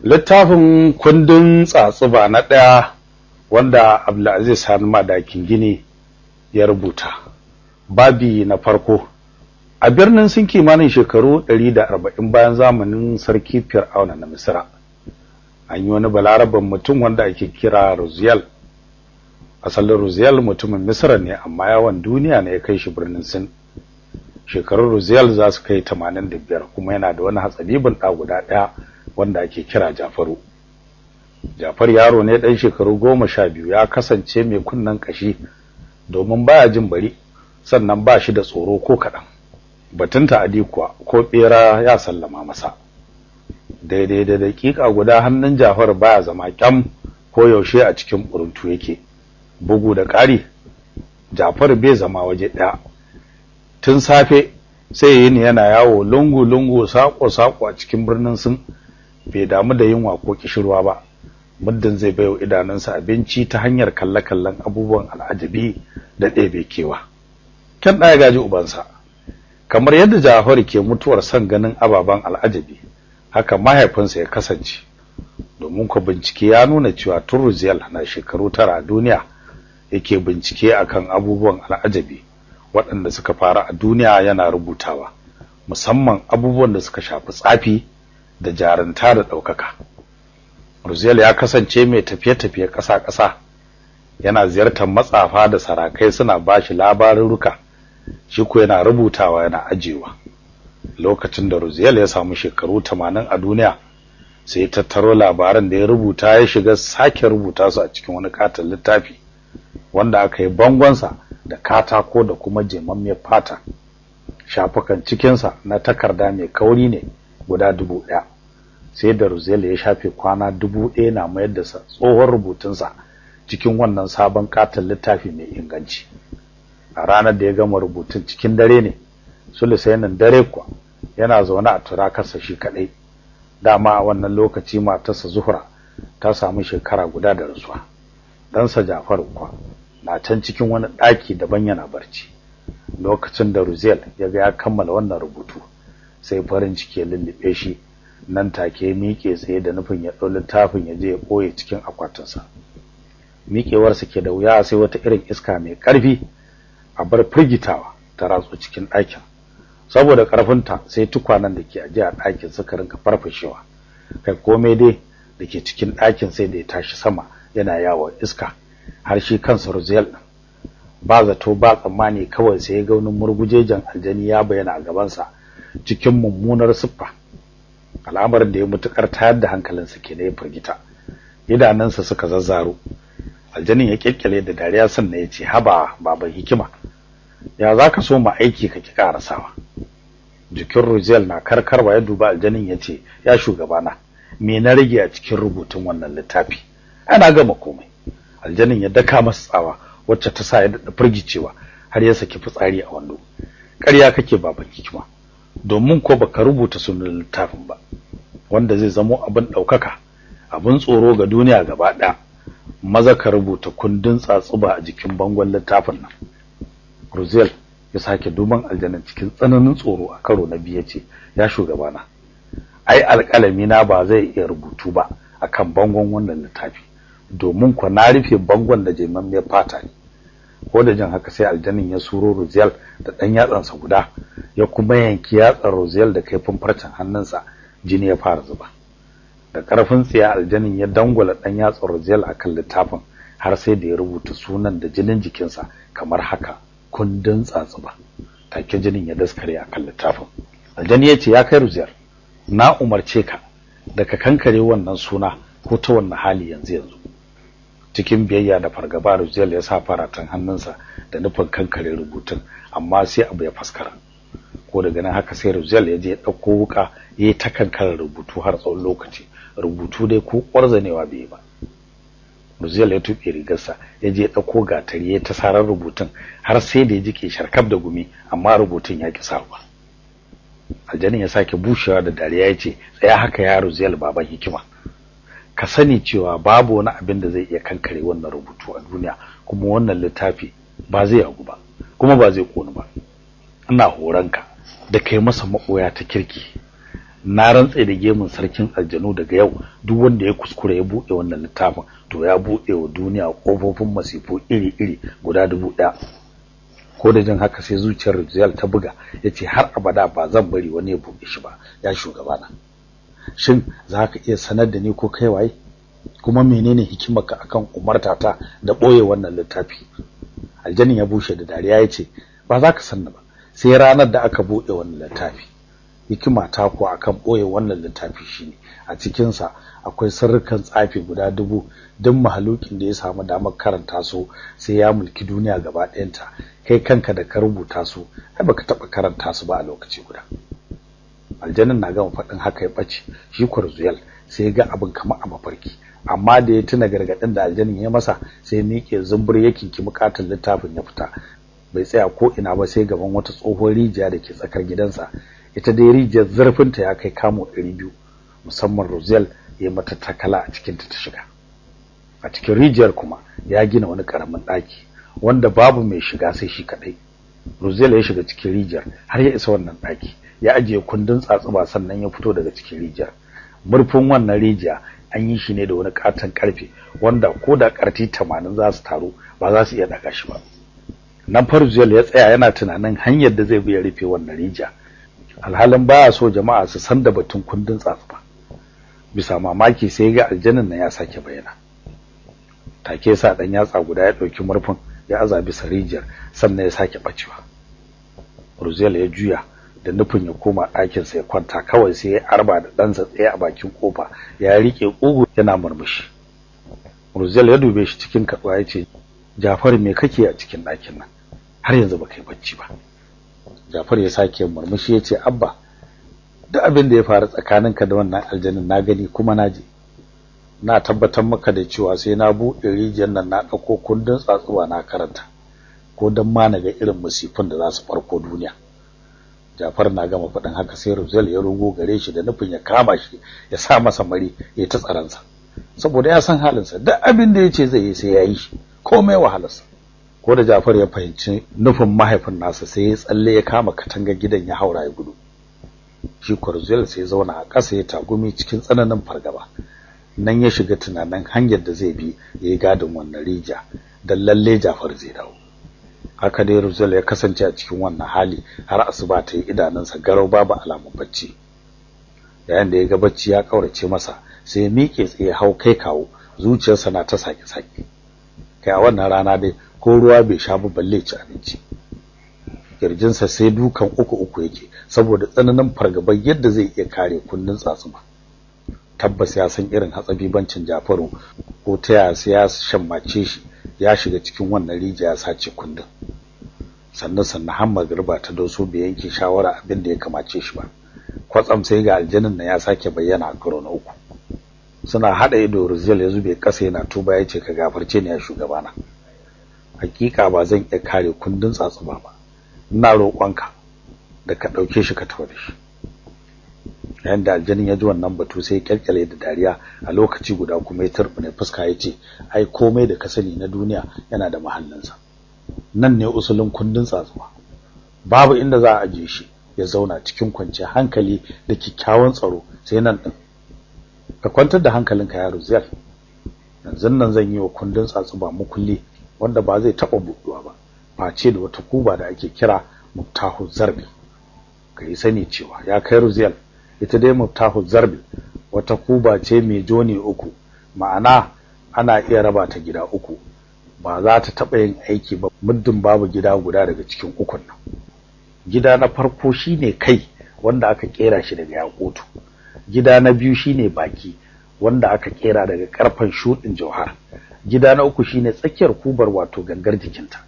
Littafin kundin tsatsuba na ɗaya wanda Abdulaziz Sani Madakin Gini ya rubuta. Babi na farko. A birnin sun kimanin shekaru 140 bayan zamanin Sarki Fir'auna na Misra, an yi wani balaraben mutum wanda ake kira Ruziyal. Asalin Ruziyal mutumin Misra ne, amma yawan duniya ne ya kai shi birnin Sin. Shekarun Ruziyal za su kai 85, kuma yana da wani hatsabibin ɗa guda ɗaya wanda ake kira Jafaru. Jafar yaro ne ɗan shekaru 12, ya kasance mai kunnen kashi domin baya jin bari, sannan ba shi da tsoro ko kaɗan. Batun ta'adi kuwa ko bera ya sallama masa. Daidai da daƙiƙa guda hannun Jafar baya zama kyam, ko yaushe a cikin buruntu yake. Bugu da ƙari, Jafar bai zama waje ɗaya. Tun safe sai yini yana yawo lungu-lungu, sako-sako a cikin birnin Sin, bai damu da yunwa ko kishirwa ba, muddin zai baiwa idanunsa abinci ta hanyar kalle-kallen abubuwan al'ajabi da ɗebe kewa. Kyan ɗaya gaji ubansa. Kamar yadda Jafar ke mutuwar son ganin ababen al'ajabi, haka mahaifinsa ya kasance. Domin ko bincike ya nuna cewa tun Ruziyal na shekaru 9 a duniya yake bincike akan abubuwan al'ajabi waɗanda suka faru a duniya yana rubutawa, musamman abubuwan da suka shafi tsafi da jarunta da ɗaukaka. Ruziyal ya kasance mai tafiye-tafiye ƙasa-ƙasa, yana ziyartar matsafa da sarakai suna bashi labarurruka, shi ko yana rubutawa yana ajewa. Lokacin da Ruziyal ya samu shekaru 80 a duniya, sai ya tattaro labaran da ya rubuta ya shiga sake rubuta su a cikin wani katon littafi wanda aka yi bangonsa da katako da kuma jemammiyar fata. Shafukan cikinsa na takarda mai kauri ne guda 1000. Sai da Ruziyal ya shafe kwana 1000 na mayar da tsohon rubutunsa cikin wannan sabon katon littafi mai inganci. A ranar da ya gama rubutun cikin dare ne, sulusainin dare kuwa, yana zaune a turakarsa shi kadai. Dama a wannan lokaci matarsa Zuhra ta samu shekara guda da rasuwa. Ɗansa Jafar kuwa na can cikin wani ɗaki daban yana barci. Lokacin da Ruziyal ya ga ya kammala wannan rubutu, sai farin ciki ya lullube shi. Nan take miƙe tsaye da nufin ya ɗau littafin ya je ya ɓoye cikin akwatinsa. Miƙewarsa ke da wuya, sai wata irin iska mai ƙarfi a bar firgitawa ta ratso cikin ɗakin. Saboda ƙarfinta sai tukwanen da ke ajiye a ɗakin suka rinka farfashewa. Kai komai dai da ke cikin ɗakin sai da ya tashi sama yana yawon iska, har shi kansa Ruziyal ɗin. Ba zato ba tsammani kawai sai ya ga wani murgujejen aljani ya bayyana a gabansa cikin mummunar siffa. Al'amarin da ya mutukar tayar da hankalinsa ke da ya firgita, idanunsa suka zazzaro. Aljanin ya kyalkyale da dariya sannan ya ce, "Haba baban hikima, ya zaka so mu aiki ka ki karasawa?" Jikin Ruziyal na karkarwa ya duba aljanin ya ce, "Ya shugabana, me na rage a cikin rubutun wannan littafi? Ana gama komai." Aljanin ya daka masa tsawa wacce ta sa ya daɗa firgicewa har ya saki fitsari a wando. "Ƙarya kake baban hikima, domin ko baka rubuta sunan littafin ba, wanda zai zamo abin ɗaukaka, abin tsoro ga duniya gaba ɗaya. Maza ka rubuta kundin tsatsuba a jikin bangon littafin nan." Ruziyal ya sake duban aljanin cikin tsananin tsoro a karo na biyu ya ce, "Ya shugabana, ai alƙalami na ba zai iya rubutu ba akan bangon wannan littafi, domin ko na rufe bangon da jemammiyar fata ne." Ko da jin haka sai aljanin ya suro Ruziyal da ɗan yatsansa guda, ya kuma yanki yatsar Ruziyal da kaifin farcen hannunsa, jini ya fara zuba. Da ƙarfin tsiya aljanin ya dangwala ɗan yatsar Ruziyal akan littafin har sai da ya rubuta sunan da jinin jikinsa kamar haka: kundin tsatsuba. Take jinin ya daskare akan littafin. Aljani ya ce, "Ya kai Ruziyal, na umarce ka da ka kankare wannan suna ko ta wannan hali yanzu yanzu." Cikin biyayya da fargaba Ruziyal ya sa faratan hannunsa da nufin kankare rubutun, amma sai abu ya faskara. Ko daga nan haka sai Ruziyal ya je ya ɗauko wuka ya yi ta kankarar rubutu har tsawon lokaci. Rubutu dai ko ƙwarzanewa bai yi ba. Ruziyal ya tuɓe rigarsa ya je ya ɗauko gatari ya ta sarar rubutun har sai da ya jike sharkaf da gumi, amma rubutun ya ƙi sawa. Aljanin ya sake bushewa da dariya yace, tsaya haka yaro Ziyal baban hikima, ka sani cewa babu wani abin da zai iya kankare wannan rubutu a duniya, kuma wannan littafi ba zai yagu ba kuma ba zai konu ba. Ina horanka da kai masa makoya ta kirki. Na rantse da gemun sarkin aljanu, daga yau duk wanda ya kuskure ya bude wannan littafin to ya bude wa duniya kofofin masifu iri-iri guda 1000. Ko da jin haka sai zuciyar Rizal ta buga, yace har abada ba zan bari wani ya bude shi ba ya shugabana. Shin zaka iya sanar da ni ko kai waye, kuma menene hikimarka akan umartata da boye wannan littafi? Aljanin ya bushe da dariya yace, ba za ka sanna ba sai ranar da aka bude wannan littafi. Hikima ta ko akan boye wannan littafi shine a cikin sa akwai sirrukan tsafi guda 1000, duk mahalukin da ya samu damar karanta su sai ya mulki duniya gaba ɗayanta. Kai kanka da ka rubuta su ai baka taba karanta su ba a lokaci guda. Aljannin na gama faɗin haka ya bace. Shi Kurzuyal sai ya ga abin kamar a mafarki, amma da ya tuna gargadin da aljannin ya masa sai miƙe zumbur ya kinki bukatun littafin ya fita. Bai tsaya ko ina ba sai gaban wata tsohuwar rijiya da ke tsakar gidansa. Ita dai rijiyar zurfinta ya kai kamo 200, musamman Rosel ya mata takala a cikin ta shiga. A cikin rijiyar kuma ya gina wani karamin daki wanda babu mai shiga sai shi kadai. Rosel ya shiga cikin rijiyar har ya isa wannan daki, ya ajiye kundin tsatsuba sannan ya fito daga cikin rijiyar. Murfin wannan rijiya an yi shi ne da wani katon karfe wanda ko da karti 80 za su taru ba za su iya daga shi ba. Nan Rosel ya tsaya yana tunanin hanyar da zai bi ya rufe wannan rijiya, alhalin baya so jama'a su san da batun kundin tsatsuba. Bisa mamaki sai ga aljannin nan ya sake bayyana. Take sa dan yatsa guda ya dauki murfin ya aza bisa rijiyar sannan ya sake bacewa. Rosel ya juya da nufin ya koma ɗakin sa ya kwanta, kawai sai ya arba da ɗansa tsaye a bakin kofa ya rike kugu yana murmushi. Rosel ya dube shi cikin katsuwa yace, Jafar me kake a cikin ɗakin nan? Har yanzu baka yi bacci ba. Jafar ya sake murmushi yace, Abba, duk abin da ya faru tsakaninka da wannan aljannin na gani kuma naji. Na tabbatar maka da cewa sai na buɗe rijiyar nan na ɗauko kundin tsatsuwa na karanta, ko dan ma na ga irin musifin da za su farko duniya. Jafar na gama faɗin haka sai Rosel ya rugo gare shi da nufin ya kama shi ya sa masa mari ya ta tsaransa, saboda ya san halinsa, duk abin da yace zai yi sai ya yi shi komai wahalarsa. Ko da Jafar ya fahimci nufin mahaifin nasa sai ya tsalle ya kama katangar gidan ya haura ya gudu. Shi Kurzel sai ya zauna a ƙasa ya tagumi cikin tsananin fargaba. Nan ya shiga tunanin hanyar da zai bi ya yi gadin wannan rijiya dan lalle Jafar zai dawo. Haka dai Rosel ya kasance a cikin wannan hali har asuba ta yi, idanunsa garau babu alamun bacci. Yayin da ya ga bacci ya kaurace masa sai ya miƙe tsaye hau kai kawo, zuciyarsa na ta sake-sake. Kai a wannan rana dai ko ruwa bai sha ba balle ci abinci. Kirjinsa sai dukan uku uku yake saboda tsananin fargabar yadda zai iya kare kundin tsatsuba. Tabbas ya san irin hatsabibancin Jafaru, ko ta yaya sai ya shammace shi ya shiga cikin wannan rijiya ya sace kundin. Sannan sannan har magriba ta doso bai yanke shawara abin da ya kamace shi ba. Kwatsam sai ga aljannin nan ya sake bayyana a karo na uku. Suna hada ido, Rosel ya zube kasa yana tuba yace, ka gafarce ni ya shugabana. Hakika ba zan iya kare kundin tsatsuba ba. Ina roƙonka da ka dauke shi ka tafi da shi. Yayin da aljanin ya ji wannan batu sai ya kyalkyale da dariya a lokaci guda kuma ya turbine fuska yace, ai komai da ka sani na duniya yana da mahallinsa. Nan ne usulin kundin tsatsuba. Babu inda za a ajiye shi ya zauna cikin kwanciyar hankali da kikkiawan tsaro sai nan din. Ka kwantar da hankalinka yaro Ziyal. Yanzu nan zan yi wa kundin tsatsuba mukulli wanda ba zai taba buɗuwa ba face da wata kuba da ake kira Muftahu Zarbi. Kai sani cewa ya kai Rosel, ita dai Muftahu Zarbi wata kuba ce mai joni uku, ma'ana ana iya raba ta gida uku, ba za ta taba yin aiki ba muddin babu gida guda daga cikin ukun nan. Gida na farko shine kai wanda aka kera shi daga yakutu. Gida na biyu shine baki wanda aka kera daga karfan shudin jauhar. Gida na uku shine tsakiyar kubar wato gangar jikinta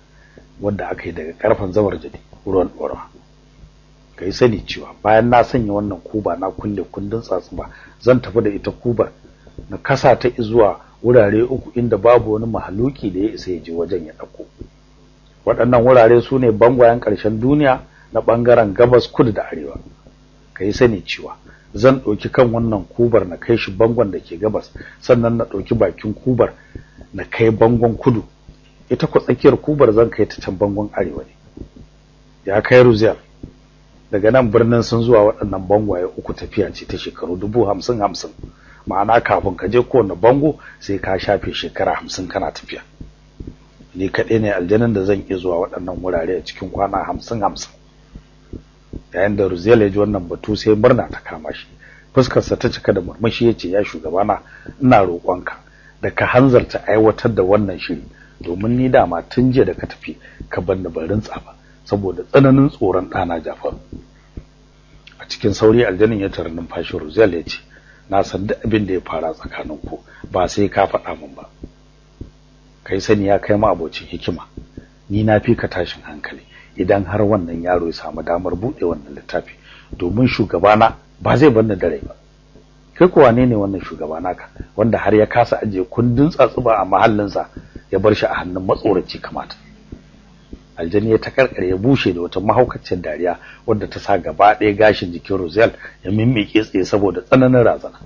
wanda aka yi daga karfan zawarjadi ruwan dorawa. Kai sani cewa bayan na sanya wannan kuba na kulle kundin tsatsuba, zan tafi da ita kubar na kasa ta zuwa wurare uku inda babu wani mahaluki da ya isa ya je wajen ya dauko. Waɗannan wurare sune bangwayen ƙarshen duniya na bangaren gabas, kudu da arewa. Kai sani cewa zan ɗauki kan wannan kubar na kai shi bangon da ke gabas, sannan na ɗauki bakin kubar na kai bangon kudu, ita ku tsakiyar kubar zan kai ta can bangon arewa ne. Ya kai Ruzel, daga nan birnin sun zuwa waɗannan bangwaye uku tafiya ce ta shekaru 50,000, ma'ana kafin ka je kowane bango sai ka shafe shekara 50 kana tafiya. Ni kaɗai ne aljanin da zan iya zuwa waɗannan wurare a cikin kwana 50-50. Yayin da Ruzel ya ji wannan batu sai murna ta kama shi, fuskarsa ta cika da murmushi, ya ce ya shugabana, ina roƙonka da ka hanzarta aiwatar da wannan shiri, domin ni dama tun jiya da ka tafi ka bar ni ban rintsa ba saboda tsananin tsoron ɗana Jafaru. A cikin sauri aljanin ya tara numfashin Ruzel ya ce na san duk abin da ya fara tsakanin ku, ba sai ka faɗa min ba. Kai sani ya kai ma abocin hikima, ni na fi ka tashin hankali idan har wannan yaro ya samu damar buɗe wannan littafi, domin shugabana ba zai bar ni da rai ba. Kai kuwa ne wannan shugaba naka wanda har ya kasa ajiye kundin tsatsuba a mahallinsa ya bar shi a hannun matsoraci kamata? Aljani ya takarkare ya bushe da wata mahaukaciyar dariya wadda ta sa gaba ɗaya gashin jikin Ruzel ya mimmike tsaye saboda tsananin razana.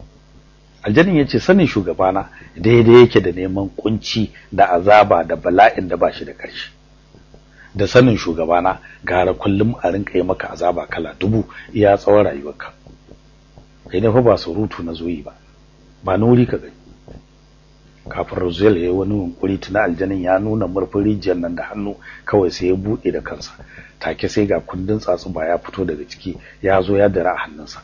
Aljanin ya ce sanin shugabana daidai yake da neman kunci da azaba da bala'in da ba shi da ƙarshe. Da sanin shugabana gara kullum a rinka yi maka azaba kala 1000 iya tsawon rayuwarka. Kai ne fa ba surutu na zoyi ba, ba nuri ka gani. Kafin Ruzel ya yi wani yunkuri tuna aljanin ya nuna murfin rijiyar nan da hannu kawai sai ya buɗe da kansa. Take sai ga kundin tsatsuba ya fito daga ciki ya zo ya dira a hannunsa.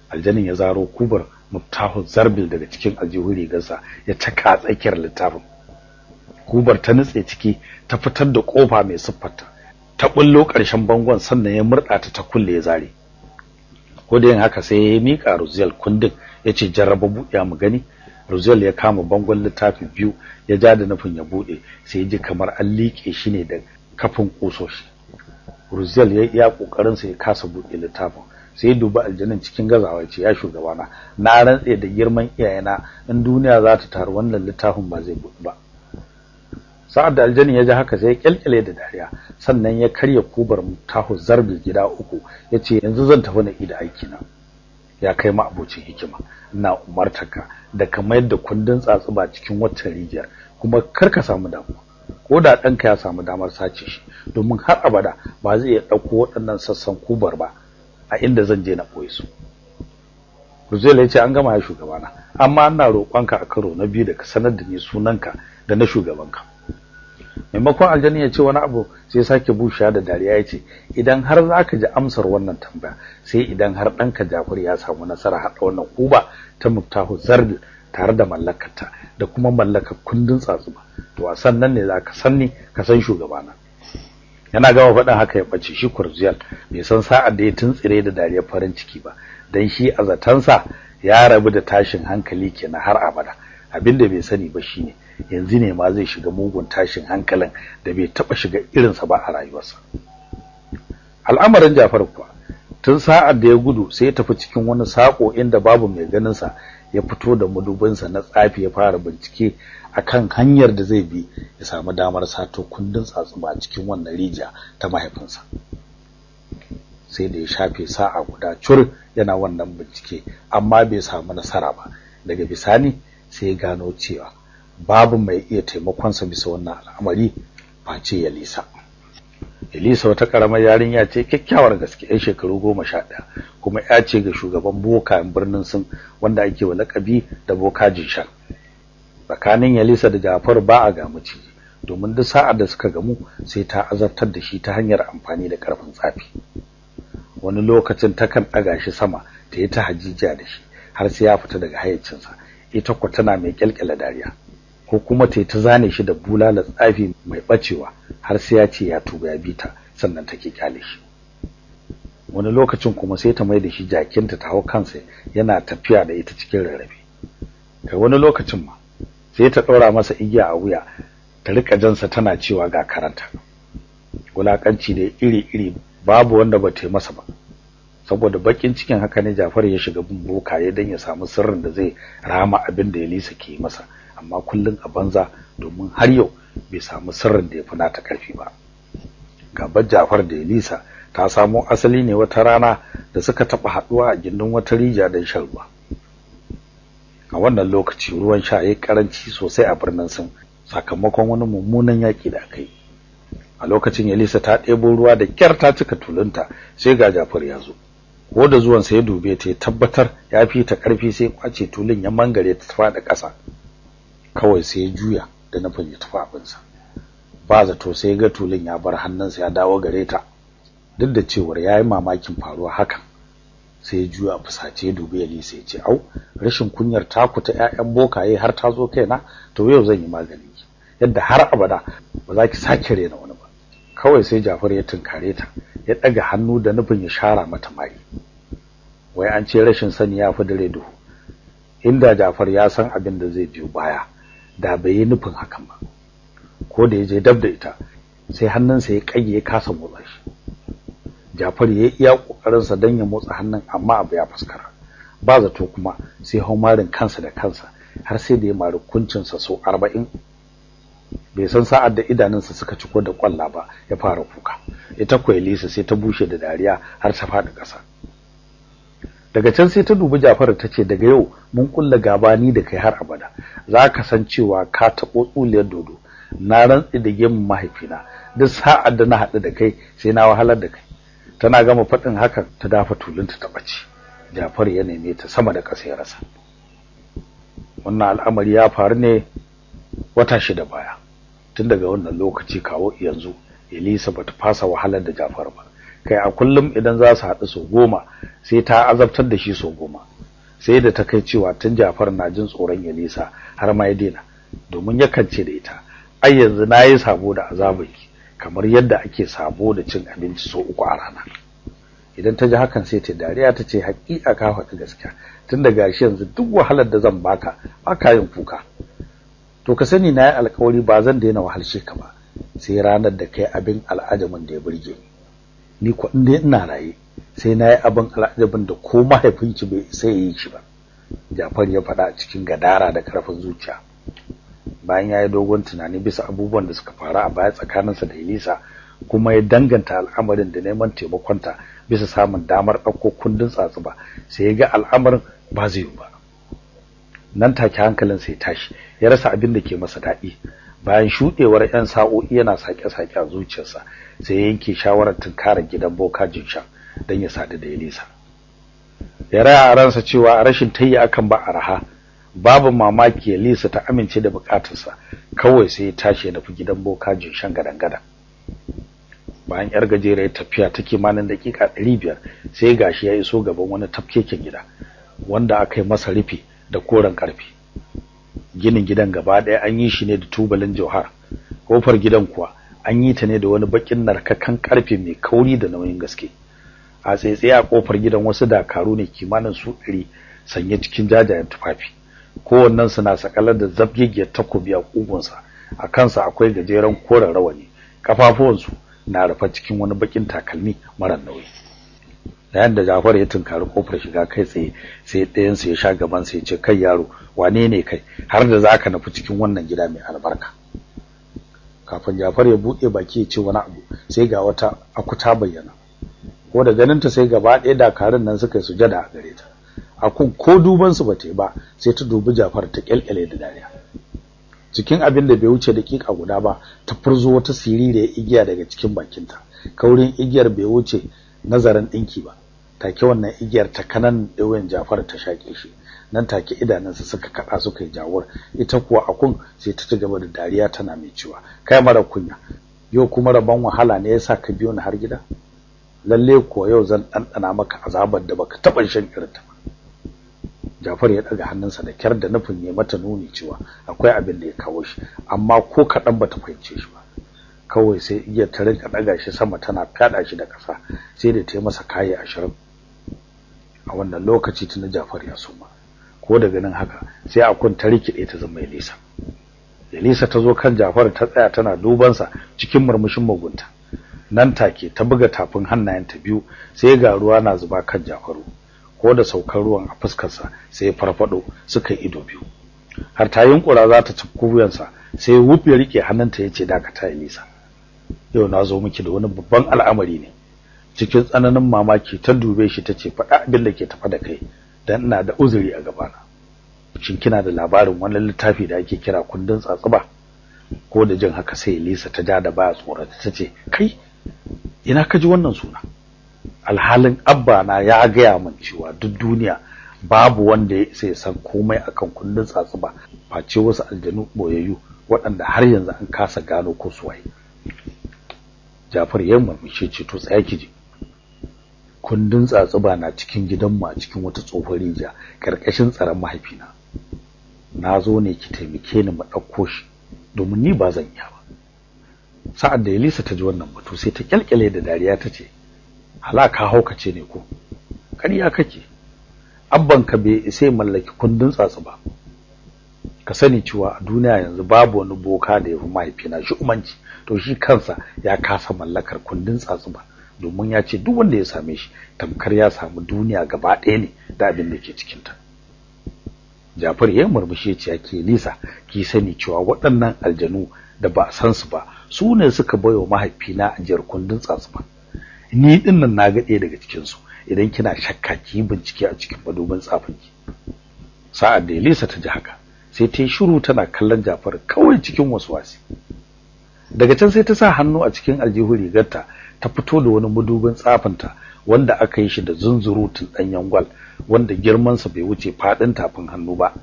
Aljanin ya zaro kubar Muftahu Zarbil daga cikin aljihun rigarsa ya caka tsakiyar littafin. Kubar ta nutse ciki ta fitar da kofa mai siffarta, ta bullo ƙarshen bangon, sannan ya murɗa ta ta kulle ya zare. Ko da yin haka sai ya mika Ruzel kundin ya ce jarraba buɗe mu gani. Ruzel ya kama bangon littafi biyu ya ja da nufin ya buɗe, sai ya ji kamar an liƙe shi ne da kafin kusoshi. Ruzel ya iya kokarin sa ya kasa buɗe littafin, sai ya dubi aljanin cikin gazawa ya ce ya shugabana, na rantse da girman iyayena in duniya za ta taru wannan littafin ba zai buɗe ba. Sa'ad da aljanin ya ji haka sai ya kyalkyale da dariya, sannan ya karya kubar Muftahu Zarbil gida uku, ya ce yanzu zan tafi na ida aiki na. Ya kai ma abocin hikima, ina umartarka da ka mayar da kundin tsatsuba cikin waccan rijiyar, kuma kar ka samu damuwa ko da ɗanka ya samu damar sace shi, domin har abada ba zai iya ɗauko waɗannan sassan kubar ba a inda zan je na ɓoye su. Ruzel ya ce an gama ya shugabana, amma ina roƙonka a karo na biyu da ka sanar da ni sunanka da na shugabanka. Maimakon aljani ya ce wani abu sai sake bushewa da dariya ya ce idan har zaka ji amsar wannan tambaya sai idan har ɗanka Jafar ya samu nasara haɗa wannan kuba ta Muftahu Zarbil tare da mallakarta da kuma mallakar kundin tsatsuba, to a sannan ne zaka san ni ka san shugabana. Yana gama faɗin haka ya ɓace. Shi Kurziel bai san sa'ad da ya tuntsire da dariyar farin ciki ba, dan shi a zatansa ya rabu da tashin hankali kenan har abada. Abinda bai sani ba shine yanzu ne ma zai shiga mugun tashin hankalin da bai taba shiga irinsa ba a rayuwarsa. Al'amarin Jafar kuwa tun sa'ad da ya gudu sai ya tafi cikin wani sako inda babu mai ganin sa, ya fito da madubinsa na tsafi ya fara bincike akan hanyar da zai bi ya samu damar sato kundin tsatsuba cikin wannan rijiya ta mahaifinsa. Sai da ya shafe sa'a guda cur yana wannan bincike amma bai samu nasara ba. Daga bisani sai ya gano cewa babu mai iya taimakonsa bisa wannan al'amari face Yalisa. Yalisa wata karamar yarinya ce kyakkyawar gaske, yan shekaru 11, kuma ya ce ga shugaban bokayen birnin Sin wanda ake wa lakabi da Boka Jinshan. Tsakanin Yalisa da Jafar ba a ga maciji, domin duk sa'ar da suka gamu sai ta azabtar da shi ta hanyar amfani da karfin tsafi. Wani lokacin takan ɗaga shi sama ta yi ta hajijiya da shi har sai ya fita daga hayyacinsa, ita ko tana mai kyalkyala dariya, ko kuma ta ta zane shi da bulala tsafi mai bacewa har sai ya ce ya tuba ya bita, sannan take kyale shi. Wani lokacin kuma sai ta mai da shi jakinta ta hau kansa yana tafiya da ita cikin rarrafe. Kai wani lokacin ma sai ta ɗaura masa igiya a wuya ta rika jansa tana cewa ga karanta. Wulakanci da iri-iri babu wanda ba ta yi masa ba. Saboda bakin cikin haka ne Jafar ya shiga bin bokaye don ya samu sirrin da zai rama abin da Yalisa ke masa, amma kullun a banza, domin har yau bai samu sirrin da ya fi nata karfi ba. Gabar Jafar da Yalisa Ta samo asali ne wata rana da suka taɓa haɗuwa a gindin wata rijiya don shan ruwa. A wannan lokaci ruwan sha yayi karanci sosai a birnin Sin sakamakon wani mummunan yaki da aka yi. A lokacin Elisa ta ɗebo ruwa da kyar ta cika tulunta, sai ga Jafar ya zo. Ko da zuwan sa ya dube ta, ya tabbatar ya fi ta karfi, sai kwace tulun ya mangare ta faɗi ƙasa. Kawai sai ya juya da nufin ya tafi abinsa. Ba zato sai ga tulun ya bar hannunsa ya dawo gare ta. Duk da cewar yayi mamakin faruwa hakan, sai ya juya fusace ya dubi Elisa ya ce, "Au, rashin kunyar taku ta ƴaƴan bokaye har ta zo kaina, to yau zan yi maganin ki yadda har abada ba za ki sake rena wani ba." Kawai sai Jafar ya tunkare ta, ya daga hannu da nufin ya shara mata mari. Wai an ce rashin sani ya fi dare duhu. Inda Jafar ya san abin da zai biyo baya, da bai yi nufin hakan ba. Ko da ya je dab da ita, sai hannunsa ya kage ya kasa motsa shi. Jafar ya iya kokarinsa don ya motsa hannun, amma abu ya fuskara. Ba zato kuma sai haumarin kansa da kansa, har sai da ya mari kuncinsa sau 40. Bai san sa'ad da idanunsa suka ciko da kwalla ba, ya fara kuka. Ita ko Elisa sai ta bushe da dariya har ta faɗi ƙasa. Daga can sai ta dubi Jafar ta ce, "Daga yau mun kulla gaba ni da kai har abada. Za ka san cewa ka taɓo tsuliyar dodo. Na rantsi da gemun mahaifina, duk sa'ad da na haɗu da kai sai na wahalar da kai." Tana gama faɗin hakan ta dafa tulunta ta ɓace. Jafar ya neme ta sama da ƙasa ya rasa. Wannan al'amari ya faru ne wata 6 baya. Tun daga wannan lokaci kawo yanzu, Elisa bata fasa wahalar da Jafar ba. Kai a kullum idan za su haɗu sau 10 sai ta azabtar da shi sau 10. Sai da ta kai cewa tun Jafar na jin tsoron Elisa har ma ya daina, domin yakan ce da ita, "Ai yanzu nayi sabo da azabanki kamar yadda ake sabo da cin abinci sau 3 a rana." Idan ta ji hakan sai ta dariya ta ce, "Haƙiƙa ka faɗi gaskiya, tun da gashi yanzu duk wahalar da zan baka baka yin kuka. To ka sani na yi alƙawari ba zan daina wahalshe ka ba sai ranar da kai abin al'ajabin da ya burge ni. Ni ko in dai ina raye sai na yi abin al'ajabin da ko mahaifinki bai sai yi shi ba." Jafar ya faɗa a cikin gadara da ƙarfin zuciya. Bayan ya yi dogon tunani bisa abubuwan da suka faru a baya tsakaninsa da Elisa, kuma ya danganta al'amarin da neman taimakonta bisa samun damar ɗauko kundin tsatsuba, sai ya ga al'amarin ba zai yi ba. Nan take hankalinsa ya tashi, ya rasa abin da ke masa daɗi. Bayan shuɗewar 'yan sa'o'i yana sake-sake a zuciyarsa, sai ya yanke shawarar tunkarar gidan boka Jinshan don ya sadu da Elisa. Ya raya a ransa cewa rashin tayi akan ba araha, babu mamaki Elisa ta amince da bukatarsa. Kawai sai ya tashi ya nufi gidan boka Jinshan gadan-gadan. Bayan yar gajeriyar tafiya ta kimanin dakika 500, sai gashi ya iso gaban wani tafkeken gida wanda aka yi masa rufi da koren karfe. Ginin gidan gaba ɗaya an yi shi ne da tubalin jauhar. Kofar gidan kuwa an yi ta ne da wani bakin narkakan karfe mai kauri da nauyin gaske. A tsaitsaye a kofar gidan wasu dakaru ne kimanin su 100 sanye cikin jajayen tufafi. Kowannen su na sakalar da zabgegiyar takobi a kugunsa. A kansa akwai gajeren koren rawani. Kafafuwansu na rufe cikin wani bakin takalmi mara nauyi. Yayin da Jafar ya tunkari kofar shiga kai tsaye, sai ɗayan sa ya sha gaban sa ya ce, "Kai yaro, wane ne kai har da zaka nufi cikin wannan gida mai albarka?" Kafin Jafar ya buɗe baki ya ce wani abu, sai ga wata akuta bayyana. Ko da ganin ta sai gaba ɗaya dakarun nan suka yi sujada a gare ta. Akun ko duban su bata yi ba, sai ta dubi Jafar ta kyalkyale da dariya. Cikin abin da bai wuce dakika guda ba, ta furzo wata siririyar igiya daga cikin bakinta. Kaurin igiyar bai wuce nazarin dinki ba. Take wannan igiyar ta kanan ɗawen Jafar ta shake shi. Nan take idanunsa suka kada suka yi jawur. Ita kuwa akun sai ta ci gaba da dariya tana mai cewa, "Kai mara kunya, yau kuma rabon wahala ne yasa ka biyo ni har gida? Lalle kuwa yau zan ɗanɗana maka azabar da baka taɓa shan irin ta ba." Jafar ya daga hannunsa da kyar da nufin ya mata nuni cewa akwai abin da ya kawo shi, amma ko kaɗan bata fahimce shi ba. Kawai sai igiyar ta rinka daga shi sama tana fyaɗa shi da ƙasa, sai da ta yi masa kayi 20. A wannan lokaci tuni Jafar ya suma. Ko daga nan haka sai akun ta rikide ta zama Elisa. Elisa ta zo kan Jafar ta tsaya tana duban sa cikin murmushin mugunta. Nan take ta buga tafin hannayenta biyu, sai ga ruwa na zuba kan Jafaru. Ko da saukar ruwan a fuskar sa sai farfado suka ido biyu. Har ta yunkura za ta cafko wuyansa, sai wuf ya rike hannunta yace, "Dakata Elisa, yau na zo miki da wani babban al'amari ne. Cikin tsananin mamaki ta dube shi tace, faɗa abin da ke tafa da kai, dan ina da uzuri a gabana. Shin kina da labarin wannan littafi da ake kira kundin tsatsuba? Ko da jin haka sai Elisa ta ja da baya tsorata tace, kai, ina ka ji wannan suna? Alhalin abba na ya gaya min cewa duk duniya babu wanda ya isa ya san komai akan kundin tsatsuba face wasu aljanu boyayyu waɗanda har yanzu an kasa gano ko su waye. Jafar ya murmushe ce, to tsaya ki ji. Kundin tsatsuba na cikin gidanmu a cikin wata tsohuwar rijiya karkashin tsaron mahaifina. Na zo ne ki taimake ni mu ɗauko shi, domin ni ba zan iya ba. Sa'ad da Elisa ta ji wannan batu sai ta kyalkyale da dariya ta ce, halaka haukace ne ko? Ƙarya kake. Abbanka bai isa mallaki kundin tsatsuba. Ka sani cewa a duniya yanzu babu wani boka da ya fi mahaifina shi umanci, to shi kansa ya kasa mallakar kundin tsatsuba, domin ya ce duk wanda ya same shi tamkar ya samu duniya gaba ɗaya ne da abin da ke cikinta. Jafar ya murmushi ya ce, ake Lisa, ki sani cewa waɗannan aljanu da ba a san su ba su ne suka baiwa mahaifina ajiyar kundin tsatsuba. Ni din nan na ga ɗaya daga cikin su. Idan kina shakka ki bincike a cikin madubin tsafinki. Sa'ad da Elisa ta ji haka sai ta yi shiru tana kallon Jafar kawai cikin waswasi. Daga can sai ta sa hannu a cikin aljihun rigarta ta fito da wani madubin tsafinta wanda aka yi shi da zunzurutun ɗanyen gwal wanda girmansa bai wuce faɗin tafin hannu ba.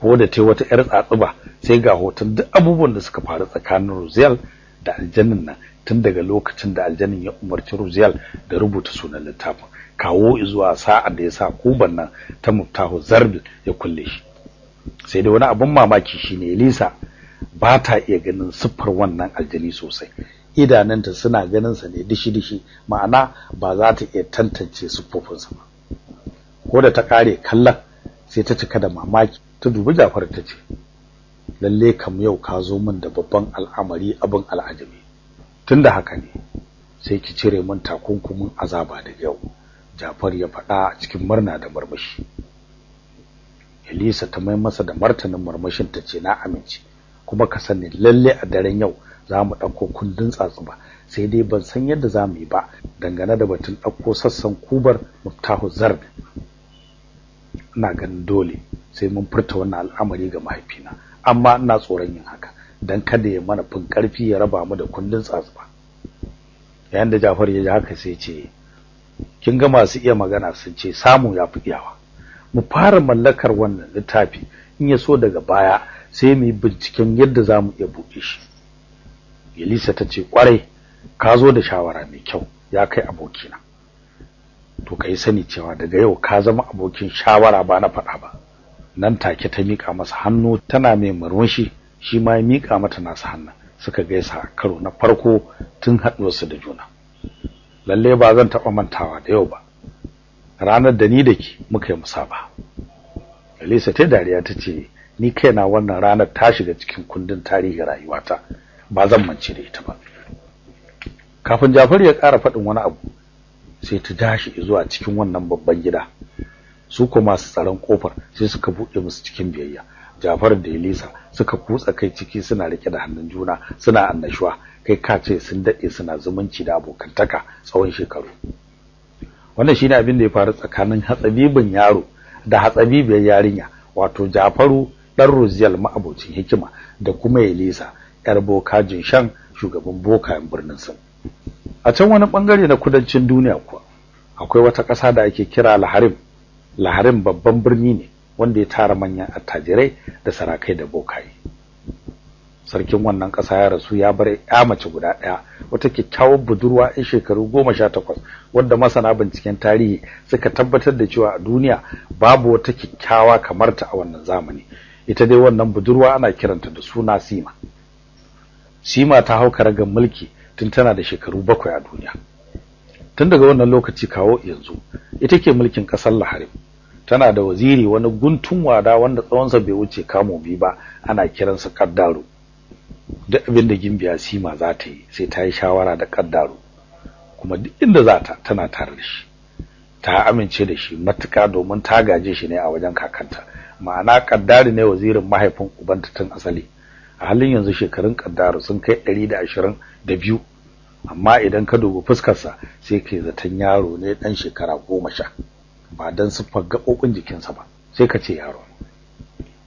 Ko da ta wata ƴar tsatsuba sai ga hoton duk abubuwan da suka faru tsakanin Ruziel da aljannin nan tun daga lokacin da aljannin ya umarci Ruziel da rubuta sunan littafin kawo zuwa sa'ar da ya sa kuban nan ta Muftahu Zarbil ya kulle shi. Sai dai wani abun mamaki shine Elisa ba ta iya ganin siffar wannan aljani sosai. Idanunta suna ganin sa ne dishi-dishi, ma'ana ba za ta iya tantance siffofinsa ba. Ko da ta kare kallon sai ta cika da mamaki ta dubi Jafar ta ce, lalle kam yau ka zo min da babban al'amari abin al'ajabi. Tunda haka ne sai ki cire min takunkumin azaba daga yau, Jafar ya faɗa cikin murna da murmushi. Elisa ta mai masa da martanin murmushin ta ce, na amince, kuma ka sani lalle a daren yau za mu ɗauko kundin tsatsuba, sai dai ban san yadda za mu yi ba dangane da batun ɗauko sassan kubar Muftahu Zard. Ina ganin dole sai mun furta wannan al'amari ga mahaifina, amma ina tsoron yin haka dan kada ya mana fin karfi ya raba mu da kundin tsatsuba. Yayin da Jafar ya ji haka sai ce, kin ga masu iya magana sun ce samu yafi iyawa. Mu fara mallakar wannan littafi, in ya so daga baya sai mu yi binciken yadda za mu iya buɗe shi. Elisa ta ce, kwarai ka zo da shawara mai kyau ya kai abokina. To kai sani cewa daga yau ka zama abokin shawara ba na faɗa ba. Nan take ta mika masa hannu tana mai murmushi, shi ma ya mika mata nasa hannun. Suka gaisa karo na farko tun haɗuwarsu da juna. Lalle ba zan taɓa mantawa da yau ba, ranar da ni da ke muka yi musaba. Elisa ta dariya ta ce, ni kaina wannan ranar ta shiga cikin kundin tarihin rayuwata, ba zan mance da ita ba. Kafin Jafar ya ƙara faɗin wani abu sai ta ja shi zuwa cikin wannan babban gida. Su kuma masu tsaron kofar sai suka buɗe musu cikin biyayya. Jafar da Elisa suka kutsa kai ciki suna rike da hannun juna suna annashuwa, kai ka ce sun dade suna zumunci da abokantaka tsawon shekaru. Wannan shine abin da ya faru tsakanin hatsabibin yaro da hatsabibiyar yarinya, wato Jafaru dan Ruziel ma'abocin hikima da kuma Elisa yar boka Jinshan shugaban bokayen birnin Sin. A can wani bangare na kudancin duniya kuwa akwai wata ƙasa da ake kira Laharim. Laharim babban birni ne wanda ya tara manyan attajirai da sarakai da bokaye. Sarkin wannan ƙasa ya rasu ya bar ya mace guda ɗaya, wata kyakkyawar budurwa 'yan shekaru 18 wadda masana binciken tarihi suka tabbatar da cewa a duniya babu wata kyakkyawa kamar ta a wannan zamani. Ita dai wannan budurwa ana kiranta da suna Sima. Sima ta hau karagar mulki tun tana da shekaru 7 a duniya. Tun daga wannan lokaci kawo yanzu ita ke mulkin ƙasar Laharim. Tana da waziri wani guntun wada wanda tsawonsa bai wuce kamo biyu ba, ana kiransa Kaddaru. Duk abin da Gimbiya Sima za ta yi sai ta yi shawara da Kaddaru, kuma duk inda za ta tana tare da shi. Ta amince da shi matuƙa domin ta gaje shi ne a wajen kakanta, ma'ana Kaddaru ne wazirin mahaifin ubanta tun asali. A halin yanzu shekarun Kaddaru sun kai 122. Amma idan ka dubi fuskarsa sai kai zaton yaro ne dan shekara 10, ba dan siffar gaɓoɓin jikinsa ba, sai ka ce yaro.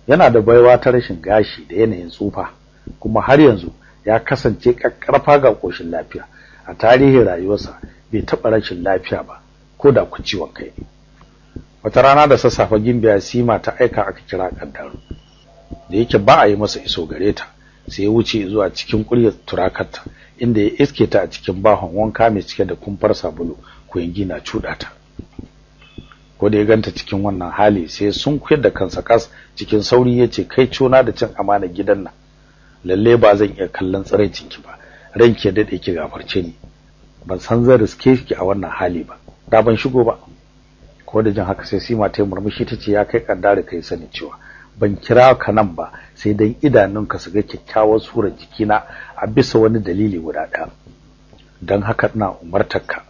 Yana da baiwa ta rashin gashi da yanayin tsufa, kuma har yanzu ya kasance kakkarfa ga koshin lafiya. A tarihin rayuwarsa bai taɓa rashin lafiya ba, ko da ku ciwon kai. Wata rana da sassafe Gimbiya Sima ta aika aka kira Kaddaru. Da yake ba a yi masa iso gare ta, sai ya wuce zuwa cikin ƙuryar turakarta, inda ya iske ta a cikin bahon wanka mai cike da kumfar sabulu, kuyangi na cuɗa ta. Ko da ya ganta cikin wannan hali sai sun kuyar da kansa kas cikin sauri yace, kai cona da cin amana gidan nan, lalle ba zan iya kallon tsiraicin ki ba, ranki ya dade ki gafarce ni, ban san zan riske ki a wannan hali ba, da ban shigo ba. Ko da jin haka sai Sima ta murmushi tace, ya kai Kaddare, kai sani cewa ban kira ka nan ba sai dan idanunka su ga kyakkyawar surar jikina a bisa wani dalili guda ɗaya. Dan haka ina umartarka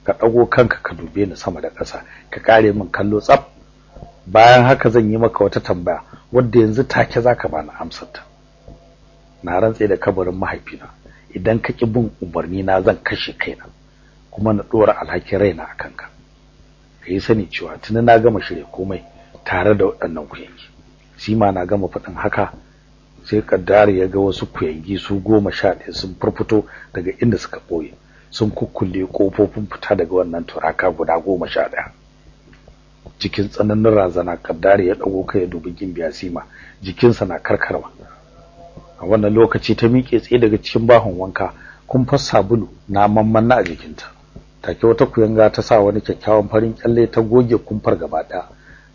ka dago kanka ka dube ni sama da ƙasa, ka kare min kallo tsaf. Bayan haka zan yi maka wata tambaya wadda yanzu take zaka bani amsar ta. Na rantse da kabarin mahaifina, idan ka ki bin umarni na zan kashe kaina kuma na dora alhakin raina akan ka. Kai sani cewa tuni na gama shirye komai tare da waɗannan kuyangi. Sima na gama faɗin haka sai Kaddari ya ga wasu kuyangi su 11 sun furfuto daga inda suka boye, sun kukkulle kofofin fita daga wannan turaka guda 11. Cikin tsananin razana Kaddari ya dago kai ya dubi Gimbiya Sima, jikinsa na karkarwa. A wannan lokaci ta miƙe tsaye daga cikin bahon wanka, kumfar sabulu na mammanna a jikinta. Take wata kuyanga ta sa wani kyakkyawan farin kyalle ta goge kumfar gaba ɗaya,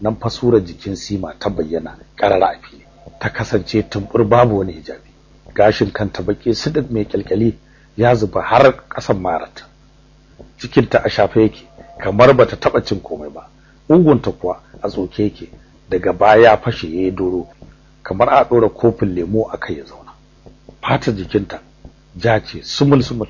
nan fasurar jikin Sima ta bayyana karara a fili. Ta kasance tumbur babu wani hijabi, gashin kanta baki sidik mai kyalkyali ya zuba har kasan marata. Cikinta a shafe yake kamar bata taba cin komai ba, ugunta kuwa a tsoke yake, daga baya fashe yayi doro kamar a dora kofin lemo akai ya zauna. Fatar jikinta ja ce sumul sumul,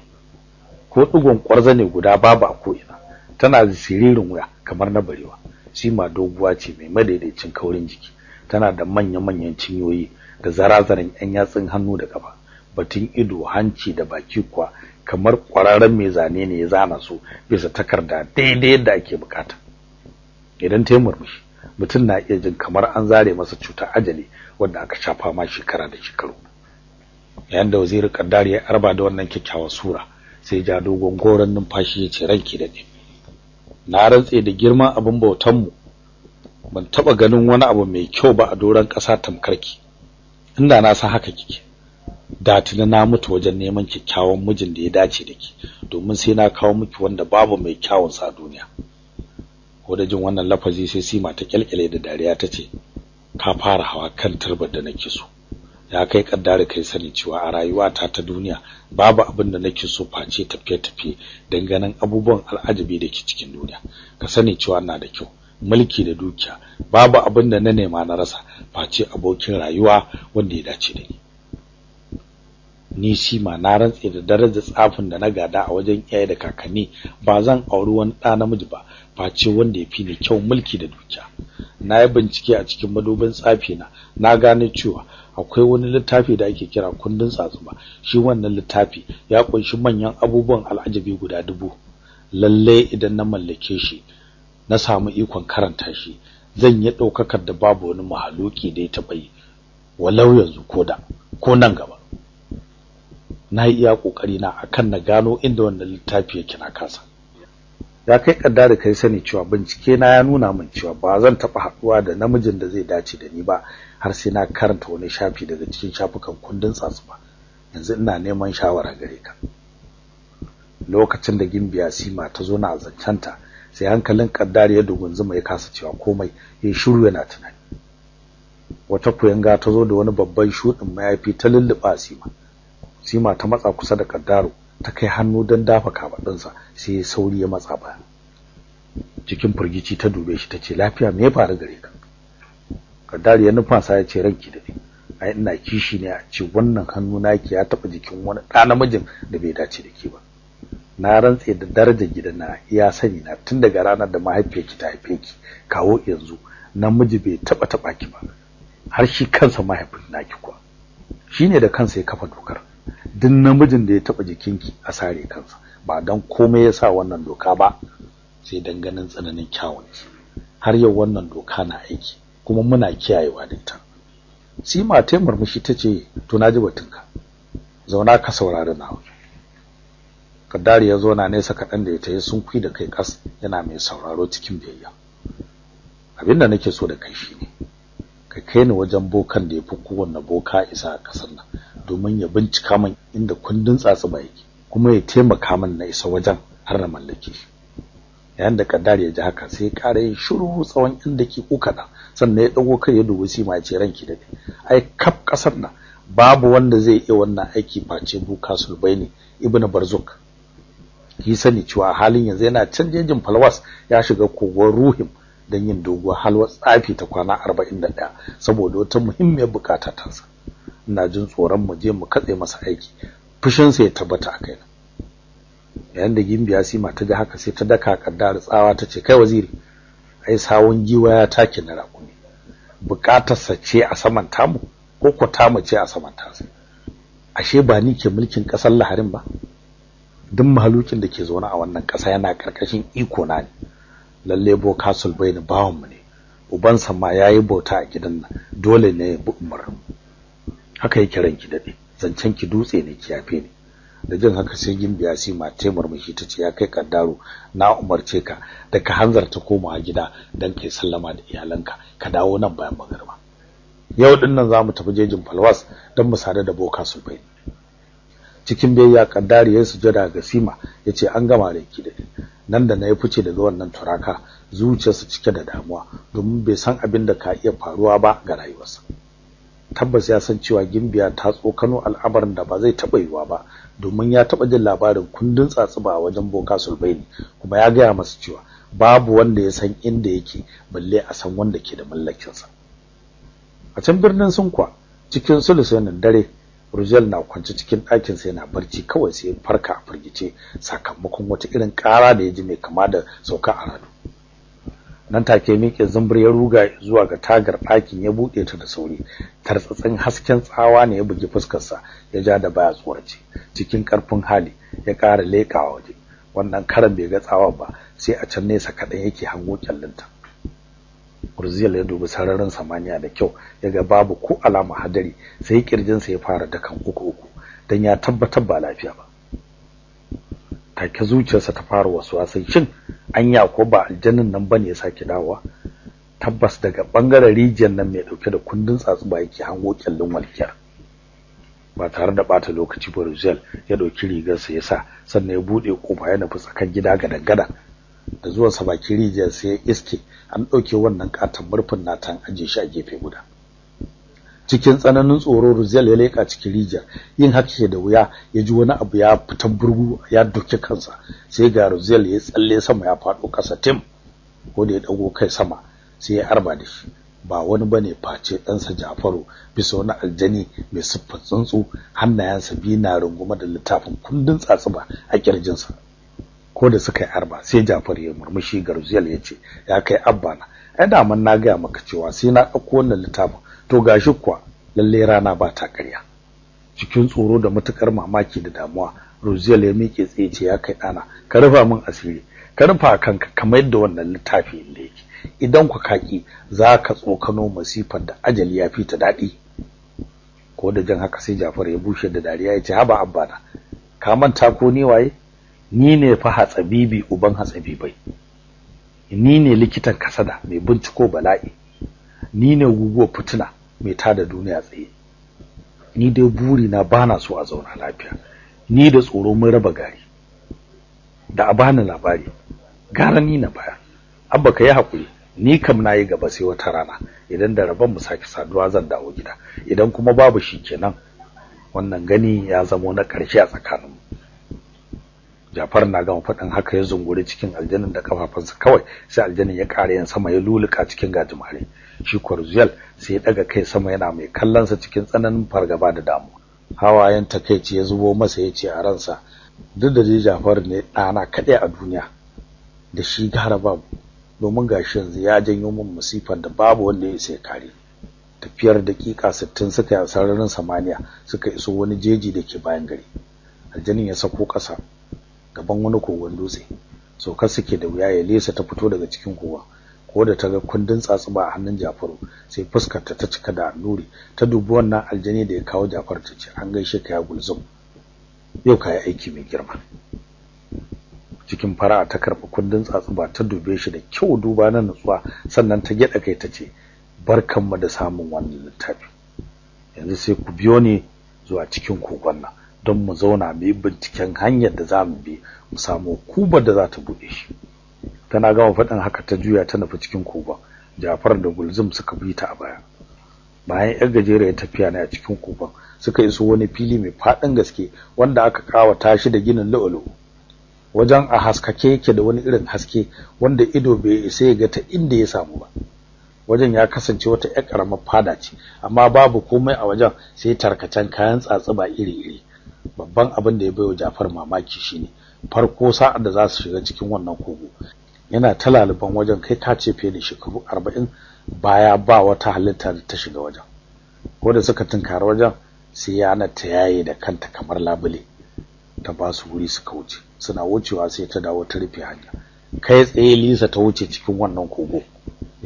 ko digon kwarza ne guda babu a ko ina. Tana da siririn wuya kamar na barewa. Sima doguwa ce mai madaidaicin kaurin jiki, tana da manya-manyan cinyoyi da zarazaran yan yatsun hannu da kafa. Batun ido, hanci da baki kuwa kamar kwararren mai zane ne ya zana su bisa takarda daidai yadda ake bukata. Idan ta yi murmushi, mutum na iya jin kamar an zare masa cutar ajali wanda aka shafa ma shekara da shekaru. Yayin da Waziri Kaddari ya arba da wannan kyakkyawar sura, sai ja dogon goron numfashi ya ce, ranki daɗe, na rantse da girman abin bautan mu, ban taba ganin wani abu mai kyau ba a doron ƙasa tamkarki. Inda na san haka kike, da tuni na mutu wajen neman kyakkyawan mijin da ya dace da ki, domin sai na kawo miki wanda babu mai kyawun sa duniya. Ko da jin wannan lafazi sai Sima ta kyalkyale da dariya tace, ka fara hawa kan turbar da nake so. Ya kai Kaddari, kai sani cewa a rayuwata ta duniya babu abin da nake so face tafiye-tafiye dan ganin abubuwan al'ajabi da ke cikin duniya. Ka sani cewa ina da kyau, mulki da dukiya, babu abin da na nema na rasa face abokin rayuwa wanda ya dace da ni. Ni Sima na rantse da darajar tsafin da na gada a wajen iyaye da kakanni, ba zan auri wani ɗa namiji ba face wanda ya fi ni kyau, mulki da dukiya. Na yi bincike a cikin madubin tsafi na, na gane cewa akwai wani littafi da ake kira kundin tsatsuba. Shi wannan littafi ya kunshi manyan abubuwan al'ajabi guda 1000. Lalle idan na mallake shi, na samu ikon karanta shi, zan yi daukakar da babu wani mahaluki da ya taɓa yi, walau yanzu ko da ko nan gaba. Na yi iya kokari na akan na gano inda wannan littafi yake, na kasa. Ya kai Kaddari, kai sani cewa bincike na ya nuna min cewa ba zan taɓa haɗuwa da namijin da zai dace da ni ba har sai na karanta wani shafi daga cikin shafukan kundin tsatsuba. Yanzu ina neman shawara gare ka. Lokacin da Gimbiya Sima ta zo na zancanta, sai hankalin Kaddari ya dugunzuma, ya kasa cewa komai, ya shiru yana tunani. Wata kuyanga ta zo da wani babban shudin mayafi ta lulluɓa Sima. Sima ta matsa kusa da Kaddaro, ta kai hannu don dafa kafadinsa, sai sauri ya matsa baya. Cikin firgici ta dube shi tace, lafiya, me ya faru gare ka? Kaddari ya nufasa ya ce, ranki dade, ai ina kishi ne a ce wannan hannu naki ya taba jikin wani ɗa namijin da bai dace da ke ba. Na rantse da darajar gidan na, iya sani na tun daga ranar da mahaifiyarki ta haife ki kawo yanzu namiji bai taba taba ki ba, har shi kansa mahaifin naki kuwa shine da kansa ya kafa dokar Duk namijin da ya taba jikinki a sare kansa. Ba dan komai yasa wannan doka ba, sai dan ganin tsananin kyawunki. Har yau wannan doka na aiki kuma muna kiyayewa da ita. Sima ta murmushi tace to naji batunka, zauna ka saurari nawa. Kaddari ya zauna nesa kaɗan da ita, ya sunkui da kai kas yana mai sauraro cikin biyayya. Abinda nake so da kai shine ka kai ni wajen bokan da yafi kowanne boka isa a kasar nan, domin ya bincika min inda kundin tsatsuba yake, kuma ya taimaka min na isa wajen har na mallake shi. Yayin da Kaddari ya ji haka sai ya ƙara yin shiru tsawon inda ke kaɗan, sannan ya ɗago kai ya dubi Sima ya ce ranki daɗe, ai kaf ƙasar nan babu wanda zai iya wannan aiki face Boka Sulbaini ibn Barzuk. Ki sani cewa halin yanzu yana can jejin Falwas, ya shiga kogon Ruhim don yin doguwar halwar tsafi ta kwana 41 saboda wata muhimmiyar bukata ta sa. Ina jin tsoron mu je mu katse masa aiki, fushin sa ya tabbata a kaina. Yayin da Gimbiya Sima ta ji haka sai ta daka Kaddari tsawa ta ce kai waziri, ai sawun giwa ya take na raƙumi, bukatar sa ce a saman tamu ko ko tamu ce a saman tasa? Ashe ba ni ke mulkin ƙasar Laharin ba? Duk mahalukin da ke zaune a wannan ƙasa yana karkashin iko na ne. Lalle Boka Sulbaini bawan mu ne, ubansa ma yayi bauta a gidan nan, dole ne ya bi umarnin. Haka yake ranki dade, zancen ki dutse ne, ki yafe ni. Da jin haka sai Gimbiya Sima ta murmushi tace ya kai Kaddaro, na umarce ka da ka hanzarta komawa gida dan kai sallama da iyalanka, ka dawo nan bayan magariba. Yau din nan zamu tafi jejin Falwas dan mu sadu da Boka Sulbaini. Cikin biyayya Kaddari ya sujada ga Sima yace an gama ranki dade. Nan da na ya fice daga wannan turaka, zuciyarsa cike da damuwa domin bai san abin da ka iya faruwa ba ga rayuwarsa. Tabbas ya san cewa Gimbiya ta tsokano al'amarin da ba zai taba yiwa ba, domin ya taba jin labarin kundin tsatsuba a wajen Boka Sulbaini, kuma ya gaya masa cewa babu wanda ya san inda yake balle a san wanda ke da mallakinsa. A can birnin Sunkwa cikin sulusunin dare, Rujel na kwance cikin ɗakin sa yana barci, kawai sai ya farka a firgice sakamakon wata irin ƙara da ya ji mai kama da sauka a rado. Nan take miƙe zumbur ya ruga zuwa ga tagar ɗakin ya buɗe ta da sauri. Tartsatsin hasken tsawa ne ya bugi fuskar sa, ya ja da baya tsorace. Cikin ƙarfin hali ya ƙara leƙawa waje. Wannan karan bai ga tsawon ba, sai a can nesa kaɗan yake hango kyallinta. Urziyal ya dubi sararin samaniya da kyau, ya ga babu ko alama hadari, sai kirjinsa ya fara dakan uku uku dan ya tabbatar ba lafiya ba. Take zuciyarsa ta fara waswasai, shin anya ko ba aljannin nan bane ya sake dawowa? Tabbas daga bangaren rijiyar nan mai dauke da kundin tsatsuba yake hango kyallin walkiyar. Ba tare da bata lokaci ba, Urziyal ya dauki rigarsa ya sa, sannan ya bude kofa ya nufi tsakar gida gadan-gadan. Da zuwansa bakin rijiyar sai ya iske an dauke wannan katon murfin natan aje shi a gefe guda. Cikin tsananin tsoro Ruzel ya leka cikin rijiyar, yin haka ke da wuya ya ji wani abu ya fita burgu ya doke kansa, sai ga Ruzel ya tsalle sama ya fado kasa tim. Ko da ya dago kai sama sai ya arba da shi, ba wani bane face ɗansa Jafaru bisa wani aljani mai siffar tsuntsu, hannayensa biyu na rungume da littafin kundin tsatsuba a kirjinsa. Ko da suka yi arba sai Jafar ya murmushi ga Ruzel ya ce ya kai abba na, ai da man na ga maka cewa sai na dauko wannan littafin, to gashi kuwa lalle rana ba ta ƙarya. Cikin tsoro da matukar mamaki da damuwa Ruzel ya miƙe tsaye ce ya kai dana, ka rufa min asiri, ka rufa kanka kamar yadda wannan littafi inda yake, idan ku kaki zaka tsokano masifar da ajali ya fi ta dadi. Ko da jin haka sai Jafar ya bushe da dariya ya ce haba abba na, ka manta ko ni waye? Ni ne fa hatsabibi uban hatsabibai, ni ne likitan kasada mai binciko bala'i, ni ne guguwar fitina mai tada duniya tsaye. Ni dai buri na bana so a zauna lafiya, ni da tsoro mun raba gari, da a bani labari gara ni na baya. Abba ka yi hakuri, ni kam nayi gaba sai wata rana idan da rabon mu sake saduwa zan dawo gida, idan kuma babu shi kenan wannan gani ya zamo na ƙarshe a tsakaninmu. Jafar na gama faɗin haka ya zunguri cikin aljannin da kafafunsa kawai, sai aljannin ya ƙara yin sama ya luluka cikin gajimare. Shi Kwarziyal sai ya daga kai sama yana mai kallon sa cikin tsananin fargaba da damuwa. Hawayen takeici ya zubo masa ya ce a ransa, duk da dai Jafar ne ɗana kaɗai a duniya, da shi gara babu, domin gashi yanzu ya janyo min masifar da babu wanda ya isa ya kare. Tafiyar daƙiƙa 60 suka yi a sararin samaniya suka iso wani jeji da ke bayan gari. Aljanin ya sako ƙasa gaban wani kogon dutse. Saukar suke da wuya Yelisa ta fito daga cikin kogon. Ko da ta ga kundin tsatsuba a hannun Jafaru sai fuskar ta ta cika da annuri. Ta dubi wannan aljani da ya kawo Jafar ta ce, "An gaishe ka ya Gulzum, yau ka yi aiki mai girma." Cikin fara'a ta karɓi kundin tsatsuba ta dube shi da kyau duba na nutsuwa, sannan ta gyaɗa kai ta ce, "Barkanmu da samun wannan littafi. Yanzu sai ku biyo ni zuwa cikin kogon nan don mu zauna mu yi binciken hanyar da za mu bi mu samu kubar da za ta buɗe shi." Tana gama faɗin haka ta juya ta nufi cikin kogon. Jafar da Gulzum suka bi ta a baya. Bayan yar gajeriyar tafiya ne a cikin kogon suka iso wani fili mai faɗin gaske wanda aka kawata shi da ginin lu'ulu'u. Wajen a haskake yake da wani irin haske wanda ido bai isa ya ga ta inda ya samu ba. Wajen ya kasance wata ƴar ƙaramar fada ce, amma babu komai a wajen sai tarkacen kayan tsatsuba iri-iri. Babban abin da ya baiwa Jafar mamaki shine farko sa'ar da za su shiga cikin wannan kogo, yana ta laluban wajen kai ka ce fiye da shekaru 40 baya ba wata halitta da ta shiga wajen. Ko da suka tunkari wajen sai yana ta yaye da kanta kamar labule, ta ba su wuri suka wuce. Suna wucewa sai ta dawo ta rufe hanya. Kai tsaye Lisa ta wuce cikin wannan kogo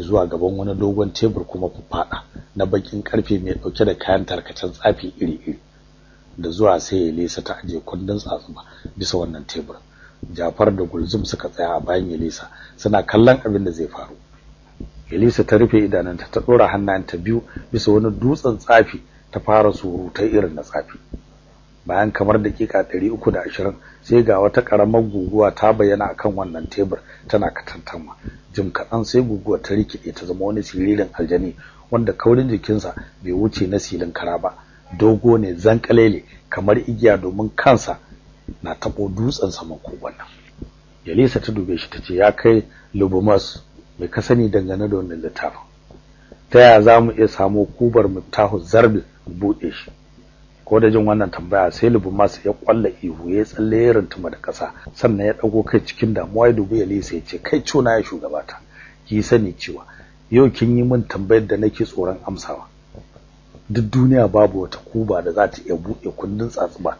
zuwa gaban wani dogon tebur kuma fada na bakin karfe mai dauke da kayan tarkacen tsafi iri-iri. Da zuwa sai Lisa ta aje kundin tsatsuba bisa wannan tebur. Jafar da Gulzum suka tsaya a bayan Elisa suna kallon abin da zai faru. Elisa ta rufe idanunta ta dora hannayenta biyu bisa wani dutsen tsafi ta fara surutai irin na tsafi. Bayan kamar daƙiƙa 320 sai ga wata ƙaramar guguwa ta bayyana akan wannan tebur tana katantanwa. Jim kaɗan sai guguwa ta rikide ta zama wani siririn aljani wanda kaurin jikinsa bai wuce na silin kara ba. Dogo ne zankalele kamar igiya domin kansa na tabo dutsen saman kogon nan. Yelisa ta dube shi tace, "Ya kai Lubumas, mai ka sani dangane da wannan littafin? Ta yaya za mu iya samo kubar Miftahu Zarbil mu buɗe shi?" Ko da jin wannan tambaya sai Lubumas ya kwalla ihu ya tsalle ya runtuma da ƙasa, sannan ya dago kai cikin damuwa ya dubi Yelisa ya ce, "Kai cona ya shugabata, ki sani cewa yau kin yi min tambayar da nake tsoron amsawa. Duk duniya babu wata kuba da za ta iya buɗe kundin tsatsuba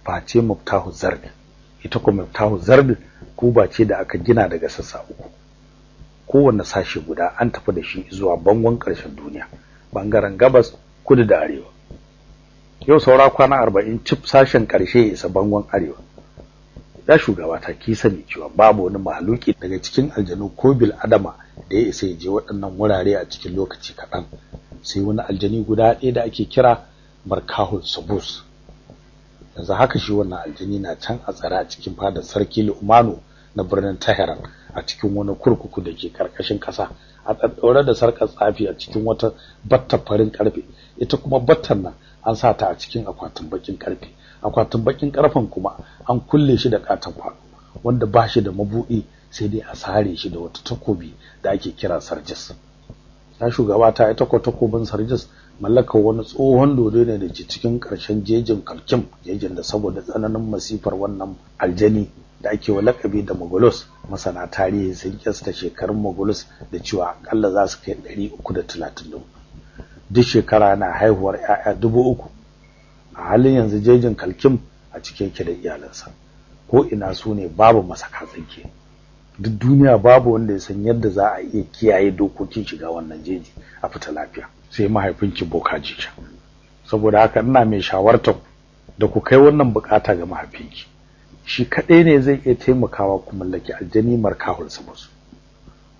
face Miftahu Zarbil. Ita kuma Miftahu Zarbil kuba ce da aka gina daga sassa uku. Kowanne sashe guda an tafi da shi zuwa bangon ƙarshen duniya, bangaren gabas, kudu da arewa. Yau saura kwana 40 cif sashen ƙarshe ya isa bangon arewa. Ya shugaba ta, ki sani cewa babu wani mahaluki daga cikin aljanu ko bil adama da ya isa ya je waɗannan wurare a cikin lokaci kaɗan, sai wani aljani guda ɗaya da ake kira Barkahul Sabus. Yanzu haka shi wannan aljani na can a tsare a cikin fadar sarki Lu'manu na birnin Tehran a cikin wani kurkuku da ke karkashin ƙasa, a ɗaɗɗaure da sarƙar tsafi a cikin wata battar farin ƙarfe. Ita kuma battar nan an sa ta a cikin akwatin bakin ƙarfe. Akwatin bakin ƙarfen kuma an kulle shi da katon kwano wanda ba shi da mabuɗi sai dai a sare shi da wata takobi da ake kira Sarjis. Ta shugaba ta, ita ko takobin Sarjis mallakar wani tsohon dodo ne da ke cikin ƙarshen jejin Kalkim, jejin da saboda tsananin masifar wannan aljani da ake wa lakabi da Mogulus, masana tarihi sun kiyasta shekarun Mogulus da cewa akalla za su kai 334. Duk shekara na haihuwar 'ya'ya 3000. A halin yanzu jejin Kalkim a cike yake da iyalansa, ko ina su ne babu masaka tsinke. Duk duniya babu wanda ya san yadda za a iya kiyaye dokokin shiga wannan jeji a fita lafiya sai mahaifinki Boka Jika. Saboda haka ina mai shawartar da ku kai wannan bukata ga mahaifinki. Shi kaɗai ne zai iya taimakawa ku mallaki aljani Markahul Sabus.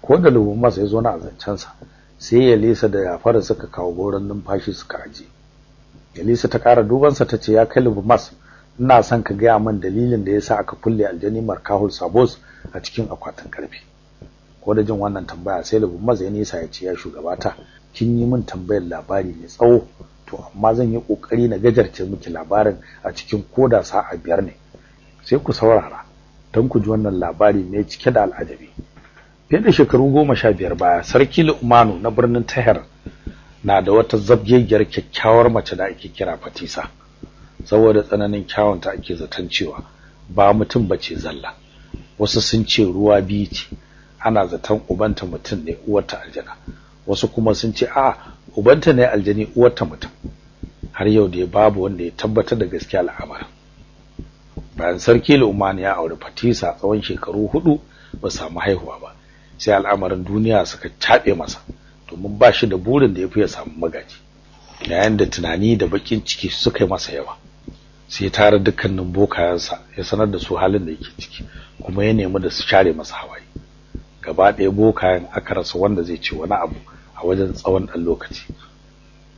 Ko da Lubumas ya zo na azancensa sai Yelisa da Jafar suka kawo goron numfashi suka aje. Yelisa ta ƙara dubansa ta ce, "Ya kai Lubumas, ina son ka gaya min dalilin da yasa aka kulle aljani Markahul Sabus a cikin akwatin karfe." Ko da jin wannan tambaya sai Lubumas ya nisa ya ce, "Ya shugabata, kin yi min tambayar labari mai tsawo, to amma zan yi kokari na gajarce miki labarin a cikin koda sa'a 5 ne. Sai ku saurara don ku ji wannan labari mai cike da al'ajabi." Fiye da shekaru 15 baya, Sarki Lu'manu na birnin Tehran na da wata zabgegiyar kyakkyawar mace da ake kira Fatisa. Saboda tsananin kyawunta ake zaton cewa ba mutum bace zalla. Wasu sun ce ruwa biyu ce, ana zaton ubanta mutum ne, uwarta aljana. Wasu kuma sun ce a'a, ubanta ne aljani, uwarta mutum. Har yau da babu wanda ya tabbatar da gaskiya al'amarin. Bayan sarki Lu'man ya auri Fatisa tsawon shekaru 4 ba samu haihuwa ba, sai al'amarin duniya suka cabe masa, domin ba shi da burin da yafi ya samu magaji. Yayin da tunani da bakin ciki suka yi masa yawa, sai tare dukkanin bokayensa ya sanar da su halin da yake ciki, kuma ya nemi da su share masa hawaye. Gaba ɗaya bokayen aka rasa wanda zai ce wani abu a wajen tsawon ɗan lokaci.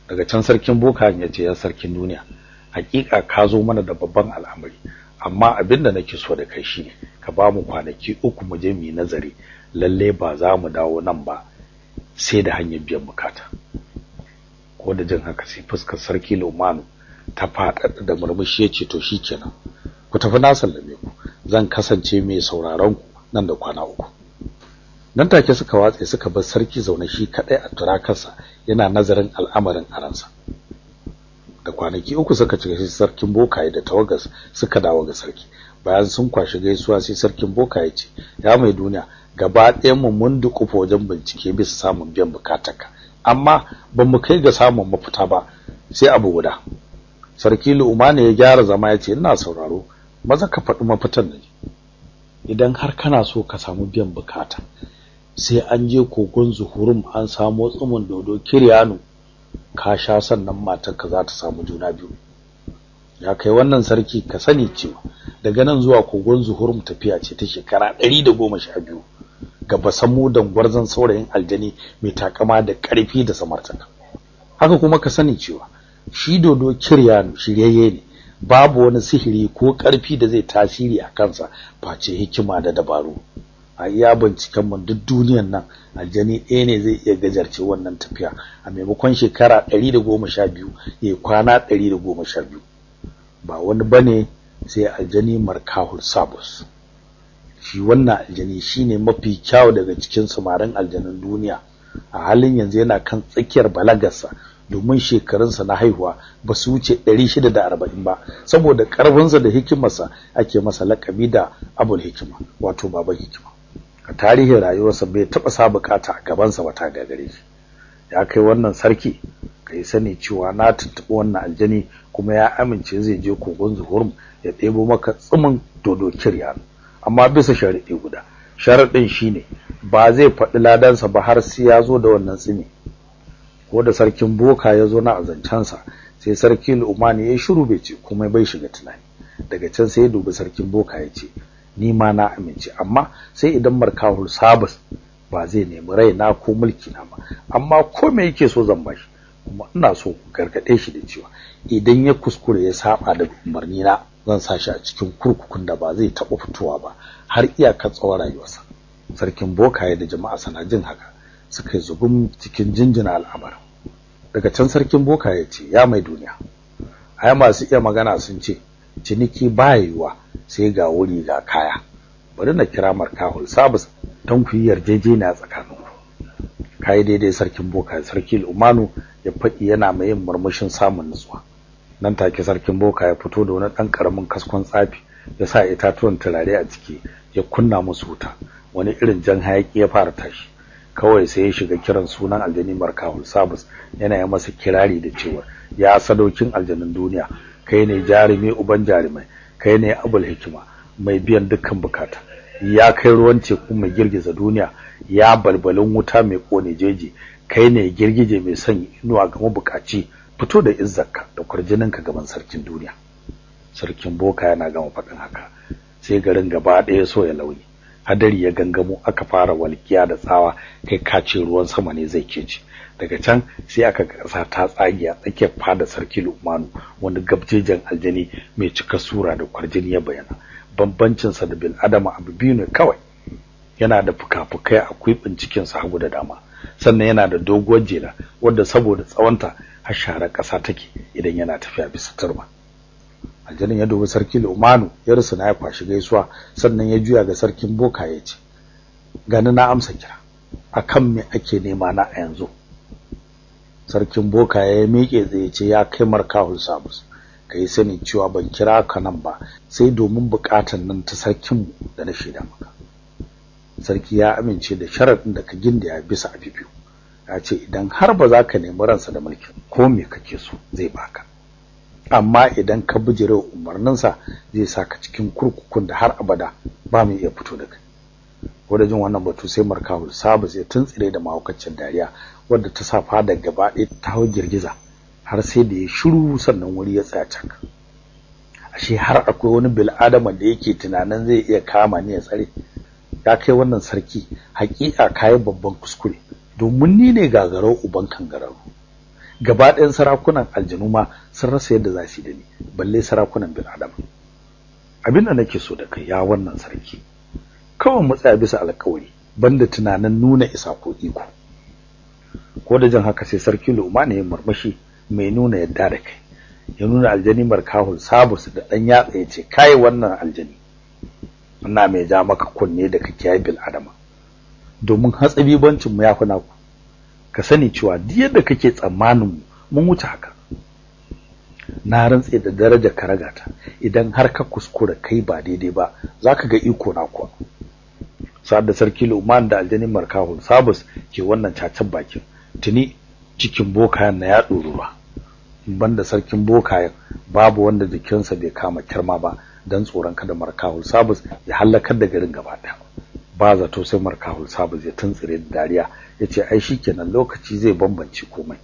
Daga can sarkin bokayen ya ce, ya sarkin duniya, hakika ka zo mana da babban al'amari, amma abin da nake so da kai shine ka ba mu kwanaki 3 mu je mu yi nazari, lalle ba za mu dawo nan ba sai da hanyar biyan bukata. Ko da jin haka sai fuskar sarki Lumanu ta faɗaɗa da murmushi, ya ce to shikenan, ku tafi, na sallame ku, zan kasance mai sauraron ku nan da kwana 3. Nan take suka watse suka bar sarki zaune shi kadai a turakarsa yana nazarin al'amarin a ransa. Da kwanaki 3 suka cika, sai sarkin bokaye da tawagas suka dawo ga sarki. Bayan sun kwashi gaisuwa sai sarkin bokaye ce, ya mai duniya, gaba ɗayan mu mun dukufa wajen bincike bisa samun biyan bukatarka, amma ba mu kai ga samun mafita ba sai abu guda. Sarki Lu'umani ya gyara zama ya ce, ina sauraro, maza ka faɗi mafitan nan. Idan har kana so ka samu biyan bukata, sai an je kogon Zuhurum an samo tsumin dodo Kiryanu ka sha, sannan matarka za ta samu juna biyu. Ya kai wannan sarki, ka sani cewa daga nan zuwa kogon Zuhurum tafiya ce ta shekara 112 gaba samu dan gwarzon saurayin aljani mai takama da ƙarfi da samartaka. Haka kuma ka sani cewa shi dodo Kiryanu shiryayye ne, babu wani sihiri ko ƙarfi da zai tasiri a kansa face hikima da dabaru. A iya binciken mu duk duniyar nan aljani ɗaya ne zai iya gajarce wannan tafiya a maimakon shekara 112 yayi kwana 112. Ba wani bane sai aljani Markahul Sabus. Shi wannan aljani shine mafi kyau daga cikin samarin aljanun duniya. A halin yanzu yana kan tsakiyar balagarsa, domin shekarunsa na haihuwa ba su wuce 640 ba. Saboda karfinsa da hikimarsa ake masa lakabi da Abul Hikima, wato baban hikima. A tarihin rayuwarsa bai taba sa bukata a gabansa ba ta gagare shi. Ya kai wannan sarki, kai sani cewa na tuntuɓi wannan aljani kuma ya amince zai je kogon Zuhurum ya ɗebo maka tsumin dodo Kiryanu, amma bisa sharaɗi guda. Sharaɗin shine ba zai faɗi ladansa ba har sai ya zo da wannan tsumi. Ko da sarkin boka ya zo na azancansa, sai sarki Lu'umani ya shiru bai ce kuma bai shiga tunani. Daga can sai ya dubi sarkin boka ya ce, ni ma na amince, amma sai idan Markahul Sabus ba zai nemi raina ko mulki na ba, amma ko me yake so zan bashi, kuma ina so ku gargade shi da cewa idan ya kuskure ya saba da umarni na, zan sa shi a cikin kurkukun da ba zai taɓa fitowa ba har iyakar tsawon rayuwarsa. Sarkin bokaye da jama'a sana jin haka suka yi zugum cikin jinjina al'amarin. Daga can sarkin bokaye ce, ya mai duniya, ai masu iya magana sun ce ciniki ba yiwuwa sai ga wuri ga kaya. Bari na kira Markahul Sabus don ku yi yarjejeniya tsakaninku. Kai daidai sarkin boka, sarki Lumanu ya faɗi yana mai yin murmushin samun nutsuwa. Nan take sarkin boka ya fito da wani ɗan ƙaramin kaskon tsafi, ya sa itatuwan turare a ciki, ya kunna musu wuta. Wani irin jan hayaki ya fara tashi. Kawai sai ya shiga kiran sunan aljani Markahul Sabus, yana yi masa kirari da cewa, ya sadaukin aljanin duniya, kai ne jarumi uban jarumai, kai ne Abul Hikima mai biyan dukkan bukata, ya kai ruwan teku mai girgiza duniya, ya balbalin wuta mai kone jeji, kai ne girgije mai sanya inuwa ga mabukaci, fito da izzarka da kwarjininka gaban sarkin duniya. Sarkin boka yana gama faɗin haka sai garin gaba ɗaya so ya launi. Hadari ya gangamo, aka fara walkiya da tsawa, kai kace ruwan sama ne zai kece. Daga can sai aka ga ƙasa ta tsage a tsakiyar fada sarki Lu'manu, wani gabjejen aljani mai cika sura da kwarjini ya bayyana. Bambancin sa da bil adama abu biyu ne kawai: yana da fukafukai a kuibin cikin sa hagu da dama, sannan yana da doguwar jela wadda saboda tsawonta har share ƙasa take idan yana tafiya bisa turba. Aljanin ya dubi sarki Lu'manu ya rusuna ya kwashi gaisuwa, sannan ya juya ga sarkin boka ya ce, gani na amsa kira, akan me ake nema na a yanzu? Sarkin boka ya miƙe tsaye ce, ya kai Markahul Sabus, kai sani cewa ban kira ka nan ba sai domin buƙatan nan ta sarkin da na shaida maka. Sarki ya amince da sharaɗin da ka gindaya bisa abu biyu. Ya ce idan har ba za ka nemi ransa da mulkin ko me kake so zai baka, amma idan ka bijire umarninsa zai saka cikin kurkukun da har abada ba mu iya fito da kai. Ko da jin wannan batu sai Markahul Sabus ya tuntsire da mahaukacin dariya wadda ta sa fada gaba ɗaya ta hau girgiza har sai da ya shiru, sannan wuri ya tsaya cak. Ashe har akwai wani bil'adama da yake tunanin zai iya kama ni ya tsare. Ya kai wannan sarki, haƙiƙa kai babban kuskure, domin ni ne gagarau uban kangarau. Gaba ɗayan sarakunan aljanu ma sun rasa yadda za su yi da ni, balle sarakunan bil'adama. Abin da nake so da kai ya wannan sarki, kawai mu tsaya bisa alƙawari, banda tunanin nuna isa ko iko. Ko da jin haka sai sarki Lu'man ya murmushi mai nuna yadda da kai, ya nuna aljani Markahul Sabus da dan yatsa ya ce kai wannan aljani, ina mai ja maka kunne da kake yi bil adama, domin hatsabibancin mu yafi naku. Ka sani cewa duk yadda kake tsammanin mu mun wuce haka. Na rantse da darajar karagata, idan har ka kuskura kai ba daidai ba zaka ga iko na kuwa. Sa'ad da sarki Lu'man da aljani Markahul Sabus ke wannan cacen bakin, tuni cikin bokayen na ya ɗoruwa. Banda sarkin bokayen babu wanda jikinsa bai kama kirma ba dan tsoron kada Markahul Sabus ya halakar da garin gaba ɗaya. Ba zato sai Markahul Sabus ya tuntsire da dariya yace ai shikenan, lokaci zai bambance komai.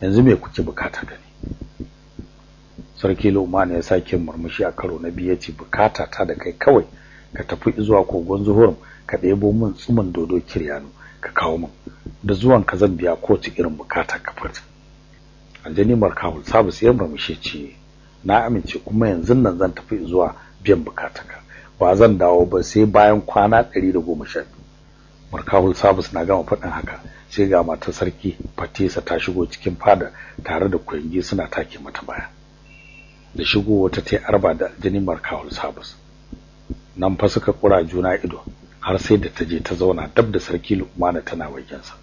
Yanzu me kuke bukata da ni? Sarki Lu'man ya sake murmushi a karo na biyu yace bukata ta da kai kawai ka tafi zuwa kogon Zuhurum ka ɗebo min tsumin dodo kiryanu ka kawo min, da zuwan ka zan biya kowace irin bukata ka furta. Aljani Markahul Sabus ya murmushi ce na amince, kuma yanzu nan zan tafi zuwa biyan bukatarka, ba zan dawo ba sai bayan kwana 112. Markahul Sabus na gama faɗin haka sai ga matar sarki Fatisa ta shigo cikin fada tare da kuyangi suna take mata baya. Da shigo wata ta arba da aljani Markahul Sabus, nan fa suka kura juna ido har sai da ta je ta zauna dab da sarki Lu'man tana wajensa.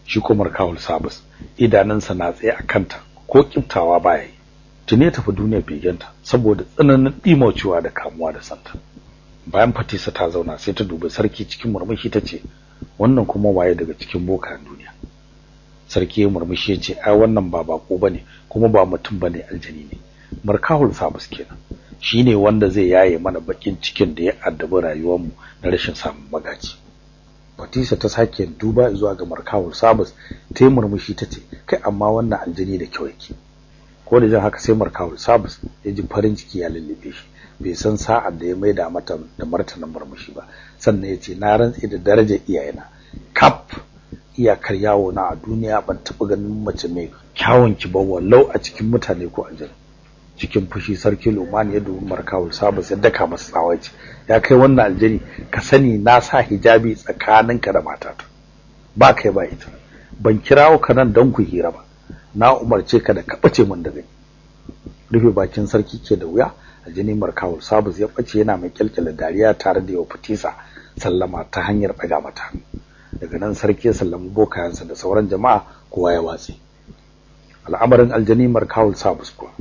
Shi ko Markahul Sabus idanunsa na tsaye a kanta ko kiftawa baya yi. Tuni tafi duniyar begenta saboda tsananin dimaucewa da kamuwa da santa. Bayan Fatisa ta zauna sai ta dubi sarki cikin murmushi tace wannan kuma waye daga cikin bokan duniya? Sarki ya murmushi yace ai wannan ba bako bane kuma ba mutum bane, aljani ne. Markahul Sabus kenan, shine wanda zai yaye mana bakin cikin da ya addabi rayuwarmu na rashin samun magaji. Fatisa ta sake duba zuwa ga Markahul Sabus ta murmushi tace kai amma wannan aljani da kyau yake. Ko da jin haka sai Markahul Sabus ya ji farin ciki ya lullube shi, bai san sa'ar da ya maida mata da martanin murmushi ba. Sannan ya ce na rantse da darajar iyayena kaf iyakar yawo na a duniya ban taɓa ganin mace mai kyawun ki ba, wallau a cikin mutane ko aljanu. Cikin fushi sarki Lu'man ya dubi Markahul Sabus ya daka masa tsawa ce ya kai wannan aljani, ka sani na sa hijabi tsakaninka da matata, ba kai ba ita, ban kirawo ka nan don ku hira ba, na umarce ka da ka bace min daga ni. Rufe bakin sarki ke da wuya, aljani Markahul Sabus ya bace yana mai kyalkyala dariya tare da yau Fatisa sallama ta hanyar daga mata. Daga nan sarki ya sallami bokayensa da sauran jama'a, kowa ya watse. Al'amarin aljani Markahul Sabus kuwa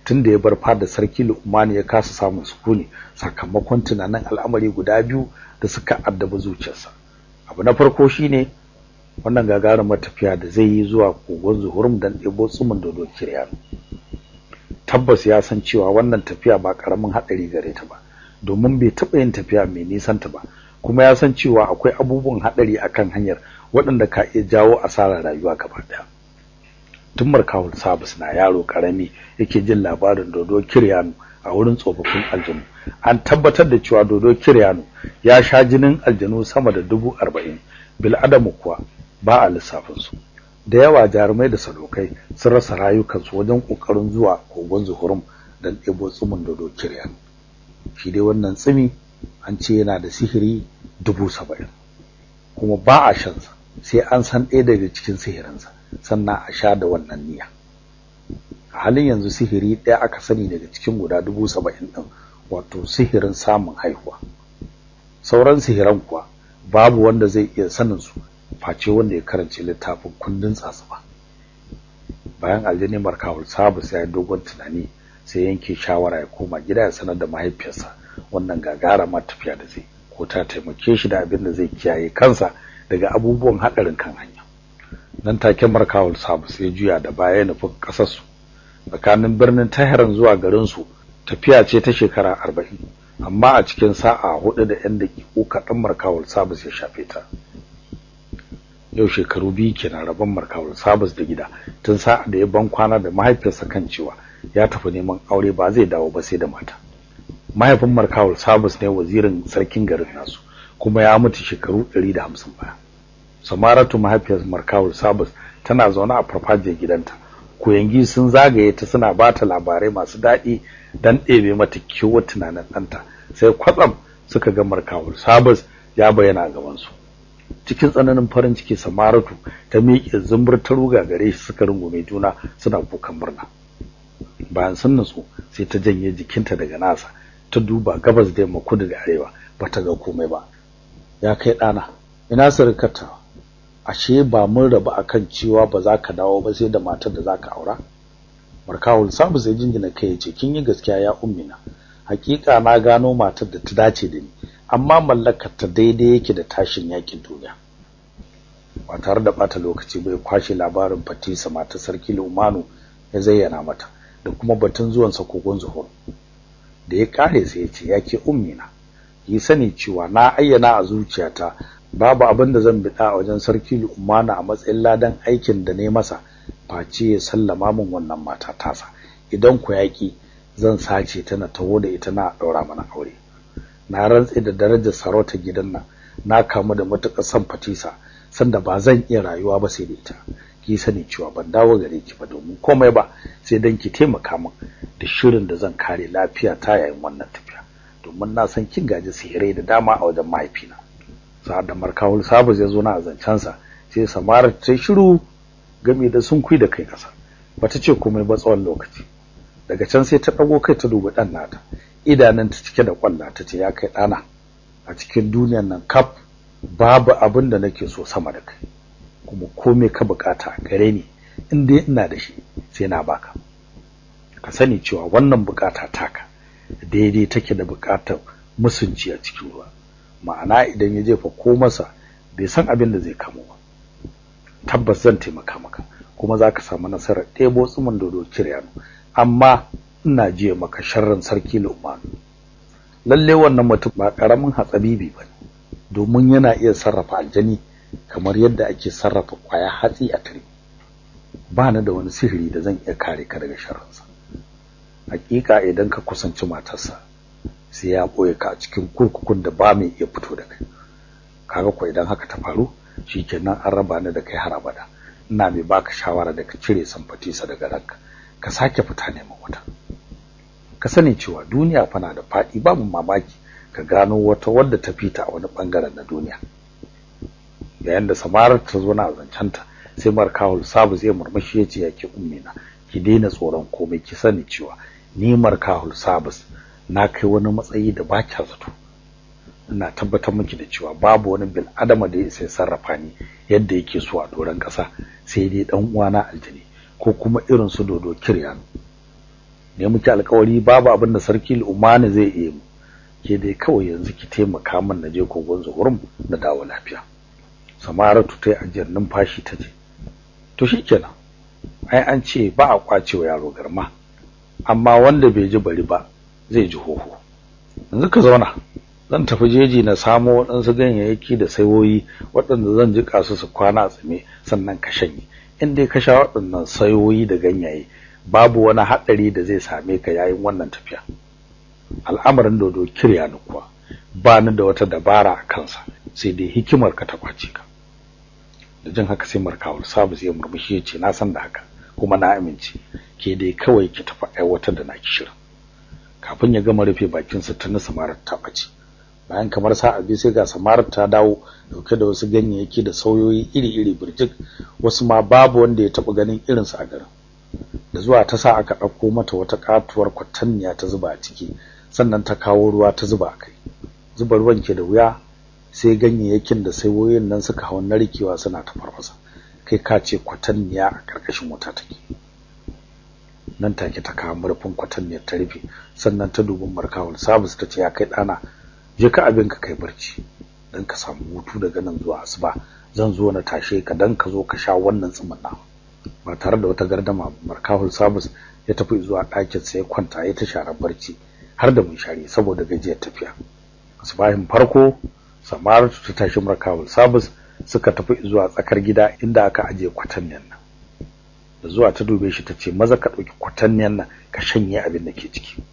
tunda ya bar fada sarki Lu'man ya kasa samun sukuni sakamakon tunanin al'amari guda biyu da suka addabi zuciyarsa. Abu na farko shine wannan gagarumar tafiya da zai yi zuwa kogon Zuhurum dan ɗebo tsumin dodo kiryanu. Tabbas ya san cewa wannan tafiya ba karamin hadari gare ta ba, domin bai taɓa yin tafiya mai nisan ta ba, kuma ya san cewa akwai abubuwan hadari akan hanyar waɗanda ka iya jawo asarar rayuwa gaba ɗaya. Tun Markahul Sabus na yaro karami yake jin labarin dodo kiryanu a wurin tsofaffin aljanu. An tabbatar da cewa dodo kiryanu ya sha jinin aljanu sama da 40,000, bil adamu kuwa ba a lissafin su. Da yawa jarumai da sadokai sun rasa rayukansu wajen kokarin zuwa kogon Zuhurum dan ɗebo tsumin dodo kiryanu. Shi dai wannan tsumi an ce yana da sihiri 70,000, kuma ba a shansa sai an san ɗaya daga cikin sihirinsa sannan a sha da wannan niyya. A halin yanzu sihiri ɗaya aka sani daga cikin guda 70,000 ɗin, wato sihirin samun haihuwa. Sauran sihiran kuwa babu wanda zai iya sanin su face wanda ya karance littafin kundin tsatsuba. Bayan aljani Markahul Sabus ya yi dogon tunani sai yanke shawara ya koma gida ya sanar da mahaifiyarsa wannan gagarumar tafiya da zai, ko ta taimake shi da abin da zai kiyaye kansa daga abubuwan hadarin kan hanya. Nan take Markawul Sabus ya juya da baya ya nufi kasar su. Tsakanin birnin Tehran zuwa garin su tafiya ce ta shekara 40, amma a cikin sa'a 4 da 'yan daƙiƙu kaɗan Markawul Sabus ya shafe ta. Yau shekaru 2 kenan rabon Markawul Sabus da gida, tun sa'a da ya ban kwana da mahaifiyarsa kan cewa ya tafi neman aure ba zai dawo ba sai da mata. Mahaifin Markawul Sabus ne wazirin sarkin garin nasu, kuma ya mutu shekaru 150 baya. Samaratu mahaifiyar Markawul Sabus tana zaune a farfajiyar gidanta. Kuyangi sun zagaye ta suna bata labarai masu daɗi dan ɗebe mata kiwo tunanin ɗanta. Sai kwatsam suka ga Markawul Sabus ya bayyana a gaban su. Cikin tsananin farin ciki Samaratu ta miƙe zumbur ta ruga gare shi, suka rungume juna suna kukan murna. Bayan sun nutsu sai ta janye jikinta daga nasa, ta duba gabas da yamma, kudu da arewa, bata ga komai ba. Ya kai ɗana, ina surukarta? Ashe ba mun rabu akan cewa ba za ka dawo ba sai da matar da za ka aura? Markawul Sabus ya jinjina kai ya ce, kin yi gaskiya ya ummina, hakika na gano matar da ta dace da ni, amma mallakar ta daidai yake da tashin yakin duniya. Ba tare da bata lokaci bai kwashe labarin Fatisa matar sarki Lumanu ya zayyana mata, da kuma batun zuwan sa kogon Zuhur. Da ya kare sai ya ce, yake ummina, ki sani cewa na ayyana a zuciyata babu abin da zan bida a wajen sarki Lumanu a matsayin ladan aikin da ne masa face ya sallama min wannan mata tasa. Idan ku yaki zan sace ta na taho da ita na daura mana aure. Na rantse da darajar sarauta gidan nan, na kamu da matukar san Fatisa, sanda ba zan iya rayuwa ba sai da ita. Ki sani cewa ban dawo gare ki ba domin komai ba, sai dan ki taimaka min da shirin da zan kare lafiya ta yayin wannan tafiya, domin na san kin gaji sihirai da dama a wajen mahaifina. Sa'ad da Markawul Sabus ya zo na azancansa, sai Samara ta shiru game da sunkui da kai kasa, bata ce komai ba tsawon lokaci. Daga can sai ta dago kai ta dubi dan nata, idananta cike da kwalla, tace, ya kai dana, a cikin duniyar nan kaf babu abin da nake so sama da kai, kuma komai ka bukata gare ni in dai ina da shi sai na baka. Ka sani cewa wannan bukata taka daidai take da bukatar musunci a cikin ruwa, ma'ana idan ya jefa ko masa bai san abin da zai kamo ba. Tabbas zan taimaka maka kuma zaka samu nasarar ɗebo tsumin dodo kiryano, amma ina jiya maka sharrin sarki Lu'man. Lalle wannan mutum ba karamin hatsabibi bane, domin yana iya sarrafa aljani kamar yadda ake sarrafa kwaya hatsi a tare. Ba ni da wani sihiri da zan iya kare ka daga sharrinsa. Hakika idan ka kusanci matarsa sai ya boye ka a cikin kurkukun da ba mai iya fito da kai. Kaga ko idan haka ta faru shikenan an raba ni da kai har abada. Ina mai baka shawara da ka cire Sanfatisa daga ranka, ka sake fita neman wata. Ka sani cewa duniya fa na da fadi, babu mamaki ka gano wata wadda ta fita a wani bangaren na duniya. Yayin da Samara ta zo na zancanta, sai Markawul Sabus ya murmushi ya ce, yake ummina, ki daina tsoron komai, ki sani cewa ni Markawul Sabus na kai wani matsayi da ba kya zato. Ina tabbatar miki da cewa babu wani bil adama da ya sai sarrafa ni yadda yake so a doron kasa, sai dai dan uwana aljani ko kuma irin su dodo kiryano. Ne muke alƙawari babu abin da sarki Lumani zai iya mu, ke dai kawai yanzu ki taimaka min na je kogon Zuhurum na dawo lafiya. Samaratu ta yi ajiyar numfashi ta ce, to shikenan, ai an ce ba a kwacewa yaro garma, amma wanda bai ji bari ba zai ji hoho. Yanzu ka zauna, zan tafi jeji na samo waɗansu ganyayyaki da saiwoyi waɗanda zan jika su su kwana a tsime, sannan ka shanye. In dai ka sha waɗannan saiwoyi da ganyaye, babu wani haɗari da zai same ka yayin wannan tafiya. Al'amarin dodo kirya ni kuwa ba ni da wata dabara a kansa, sai dai hikimar ka ta kwace ka. Da jin haka sai Markawul Sabus ya murmushi ya ce, na san da haka kuma na amince, ke dai kawai ki tafi aiwatar da naki shirin. Kafin ya gama rufe bakin sa tuni Samara ta bace. Bayan kamar sa'a biyu sai ga Samara ta dawo dauke da wasu ganyayyaki da sauyoyi iri-iri birjik, wasu ma babu wanda ya taba ganin irin su a garin. Da zuwa ta sa aka dauko mata wata katuwar kwatanniya ta zuba a ciki, sannan ta kawo ruwa ta zuba kai. Zuba ruwan ke da wuya, sai ganyayyakin da saiwoyin nan suka hau narkewa suna ta farfasa, kai ka ce kwatanniya a karkashin wuta take. Nan take ta kawo murfin kwatanniyar ta rufe, sannan ta dubi Markawul Sabus ta ce, ya kai ɗana, je ka abinka kai barci dan ka samu hutu daga nan zuwa asuba. Zan zo na tashe ka dan ka zo ka sha wannan tsumin na. Ba tare da wata gardama Markahul Sabus ya tafi zuwa ɗakin sa ya kwanta ya ta share barci har da munshari saboda gajiyar tafiya. Asubahin farko Samaratu ta tashi Markahul Sabus suka tafi zuwa tsakar gida inda aka aje kwatanniyan nan. Da zuwa ta dube shi tace maza ka dauki kwatanniyan nan ka shanye abin da ke ciki.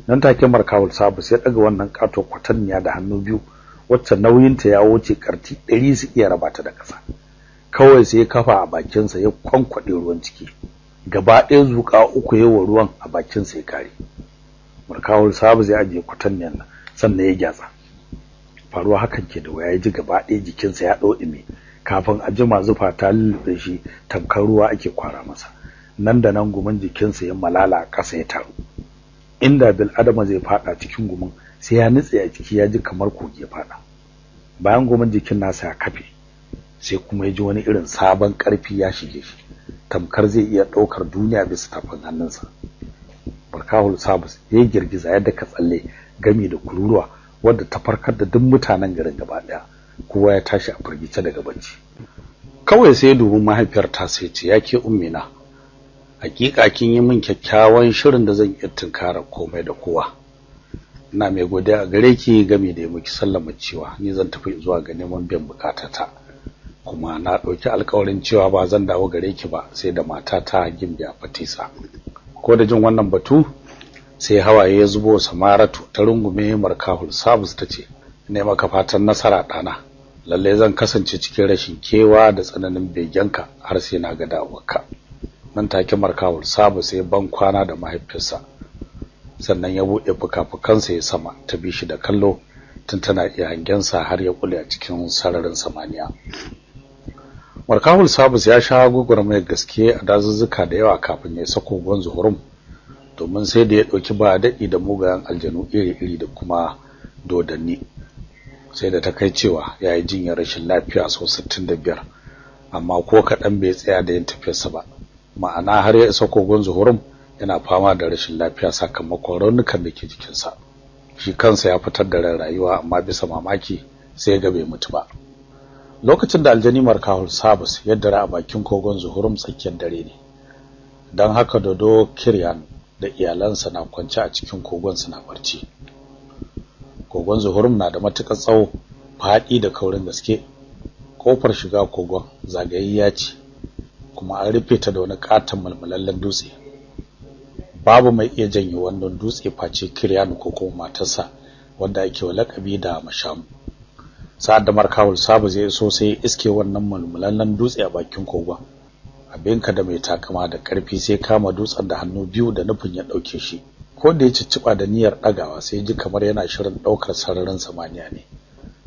Nan take Markahul Sabus ya daga wannan kato kwatanniya da hannu biyu wacce nauyin ta ya wuce karti 100 su iya raba ta da kasa. Kawai sai ya kafa a bakin sa ya kwankwade ruwan ciki. Gaba ɗaya zuƙa uku yawa ruwan a bakin sa ya kare. Markahul Sabus ya aje kwatanniyan nan sannan ya gyatsa. Faruwa hakan ke da waya ya ji gaba ɗaya jikinsa ya ɗau ɗumi kafin a jima zufa ta lullube shi tamkar ruwa ake kwara masa. Nan da nan gumin jikinsa ya malala a ƙasa ya taru. Inda bil adama zai fada cikin gumin sai ya nutse a ciki ya ji kamar kogi ya fada. Bayan gumin jikin nasa ya kafe sai kuma ya ji wani irin sabon ƙarfi ya shige shi tamkar zai iya ɗaukar duniya bisa tafin hannunsa. Markahul Sabus ya girgiza yadda ka tsalle gami da kururuwa wadda ta farkar da duk mutanen garin gaba daya. Kowa ya tashi a firgice daga bacci. Kawai sai dubi mahaifiyar ta sai ce yake ummina, hakika kin yi min kyakkyawan shirin da zan iya tunkara komai da kowa. Ina mai godiya a gare ki game da miki sallama cewa ni zan tafi zuwa ga neman biyan bukatata, kuma na dauki alƙawarin cewa ba zan dawo gare ki ba sai da matata Gimbiya Fatisa. Ko da jin wannan batu sai hawaye ya zubo Samaratu ta rungume Markahul Sabus tace ne maka fatan nasara dana, lalle zan kasance cikin rashin kewa da tsananin begenka har sai na ga dawowarka. Nan take Markahul Sabus sai ban kwana da mahaifinsa sannan ya bude fukafukansa ya sama ta bi shi da kallo tun tana iya hangensa har ya kule a cikin sararin samaniya. Markahul Sabus ya sha gugurmayar gaske a dazuzzuka da yawa kafin ya sako kogon Zuhurum, domin sai da ya dauki ba daɗi da mugayen aljanu iri-iri da kuma dodanni. Sai da ta kai cewa yayi jinyar rashin lafiya sau 65, amma ko kaɗan bai tsaya da yin tafiyarsa ba. Ma'ana har ya isa kogon Zuhurum yana fama da rashin lafiya sakamakon raunukan da ke jikinsa. Shi kansa ya fitar da ran rayuwa amma bisa mamaki sai ga bai mutu ba. Lokacin da aljani Markahul Sabus ya dara a bakin kogon Zuhurum tsakiyar dare ne. Don haka Dodo Kiryan da iyalansa na kwance a cikin kogon suna barci. Kogon Zuhurum na da matukar tsawo, faɗi da kaurin gaske. Kofar shiga kogon zagayayya ce kuma an rufe ta da wani katon mulmulallen dutse. Babu mai iya janye wannan dutse face Kiryan ko kuma matarsa wanda ake wa lakabi da Mashamu. Sa'ad da Markahul Sabus ya iso sai iske wannan mulmulallen dutse a bakin kogon. Abinka da mai takama da karfi sai kama dutsen da hannu biyu da nufin ya dauke shi. Ko da ya cicciba da niyyar dagawa sai ji kamar yana shirin daukar sararin samaniya ne.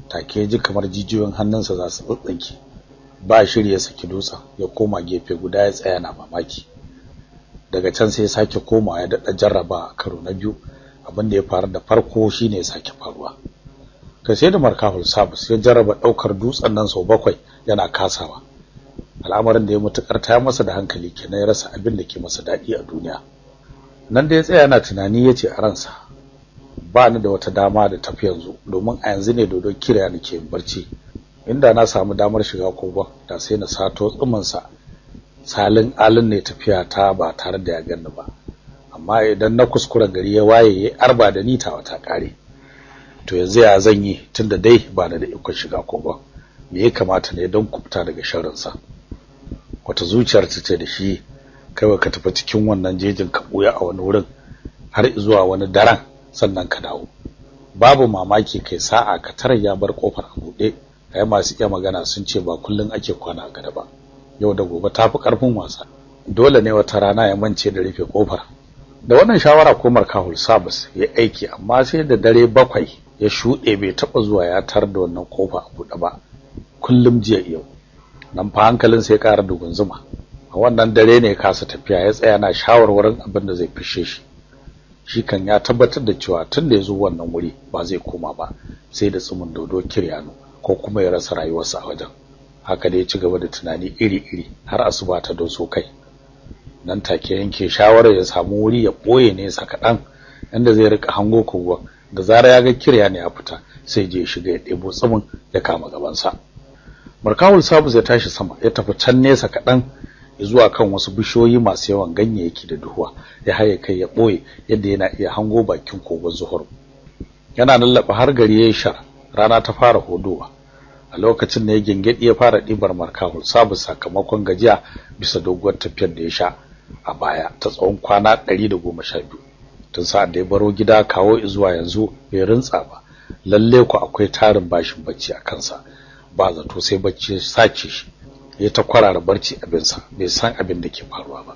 Take ji kamar jijiyoyin hannunsa za su tsintsinke. Ba shiri ya saki dutsen ya koma gefe guda ya tsaya na mamaki. Daga can sai ya sake komawa ya dada jarraba a karo na biyu. Abin da ya faru da farko shine ya sake faruwa. Kai sai da Markahul Sabus ya jarraba daukar dutsen nan sau 7 yana kasawa. Al'amarin da ya mutukar ta masa da hankali kenan ya rasa abin da ke masa dadi a duniya. Nan da ya tsaya yana tunani yace a ransa, ba ni da wata dama da tafi yanzu, domin a yanzu ne Dodo Kirya nake yin barci. Inda na samu damar shiga kogon da sai na sato tsumin sa salin alin ne tafiya ta ba tare da ya ganni ba. Amma idan na kuskura gari ya waye ya arba da ni ta wata kare. To yanzu ya zan yi tunda dai ba ni da ikon shiga kogon? Me ya kamata ne don kubuta daga sharrin sa? Wata zuciyar ta ce da shi, kai ka tafi cikin wannan jejin ka buya a wani wurin har zuwa wani daren sannan ka dawo. Babu mamaki kai sa'a ka tarar ya bar kofar a buɗe. Ai masu iya magana sun ce ba kullun ake kwana a gada ba. Yau da gobe tafi karfin wasa. Dole ne wata rana ya mance da rufe kofar. Da wannan shawara ko Markahul Sabus ya aiki, amma sai da dare 7 ya shuɗe bai taba zuwa ya tar da wannan kofa a buɗe ba. Kullum jiya yau. Nan fa hankalin sai ya ƙara dugunzuma. A wannan dare ne ya kasa tafiya, ya tsaya na shawarwarin abin da zai fishe shi. Shi kan ya tabbatar da cewa tun da ya zo wannan wuri ba zai koma ba sai da tsumin Dodo Kiryano ko kuma ya rasa rayuwarsa a wajen. Haka dai ya ci gaba da tunani iri-iri har asuba ta doso kai. Nan take yanke shawarar ya samu wuri ya boye nesa kaɗan inda zai rika hango kogon. Da zarar ya ga Kiryano ya fita sai je ya shiga ya ɗebo tsumin ya kama gabansa. Markawul Sabus ya tashi sama ya tafi can nesa kaɗan zuwa kan wasu bishiyoyi masu yawan ganyayyaki da duhuwa, ya haye kai ya boye yadda yana iya hango bakin kogon Zuhur. Yana lallaba har gari ya shar, rana ta fara hodowa. A lokacin ne gengedi ya fara ɗibar Markawul Sabus sakamakon gajiya bisa doguwar tafiyar da ya sha a baya ta tsawon kwana 112. Tun sa'ad da ya baro gida kawo zuwa yanzu bai rintsa ba. Lalle ku akwai tarin bashin bacci a kansa, ba zato sai bacci ya sace shi, ya ta kwarara barci abinsa, bai san abin da ke faruwa ba.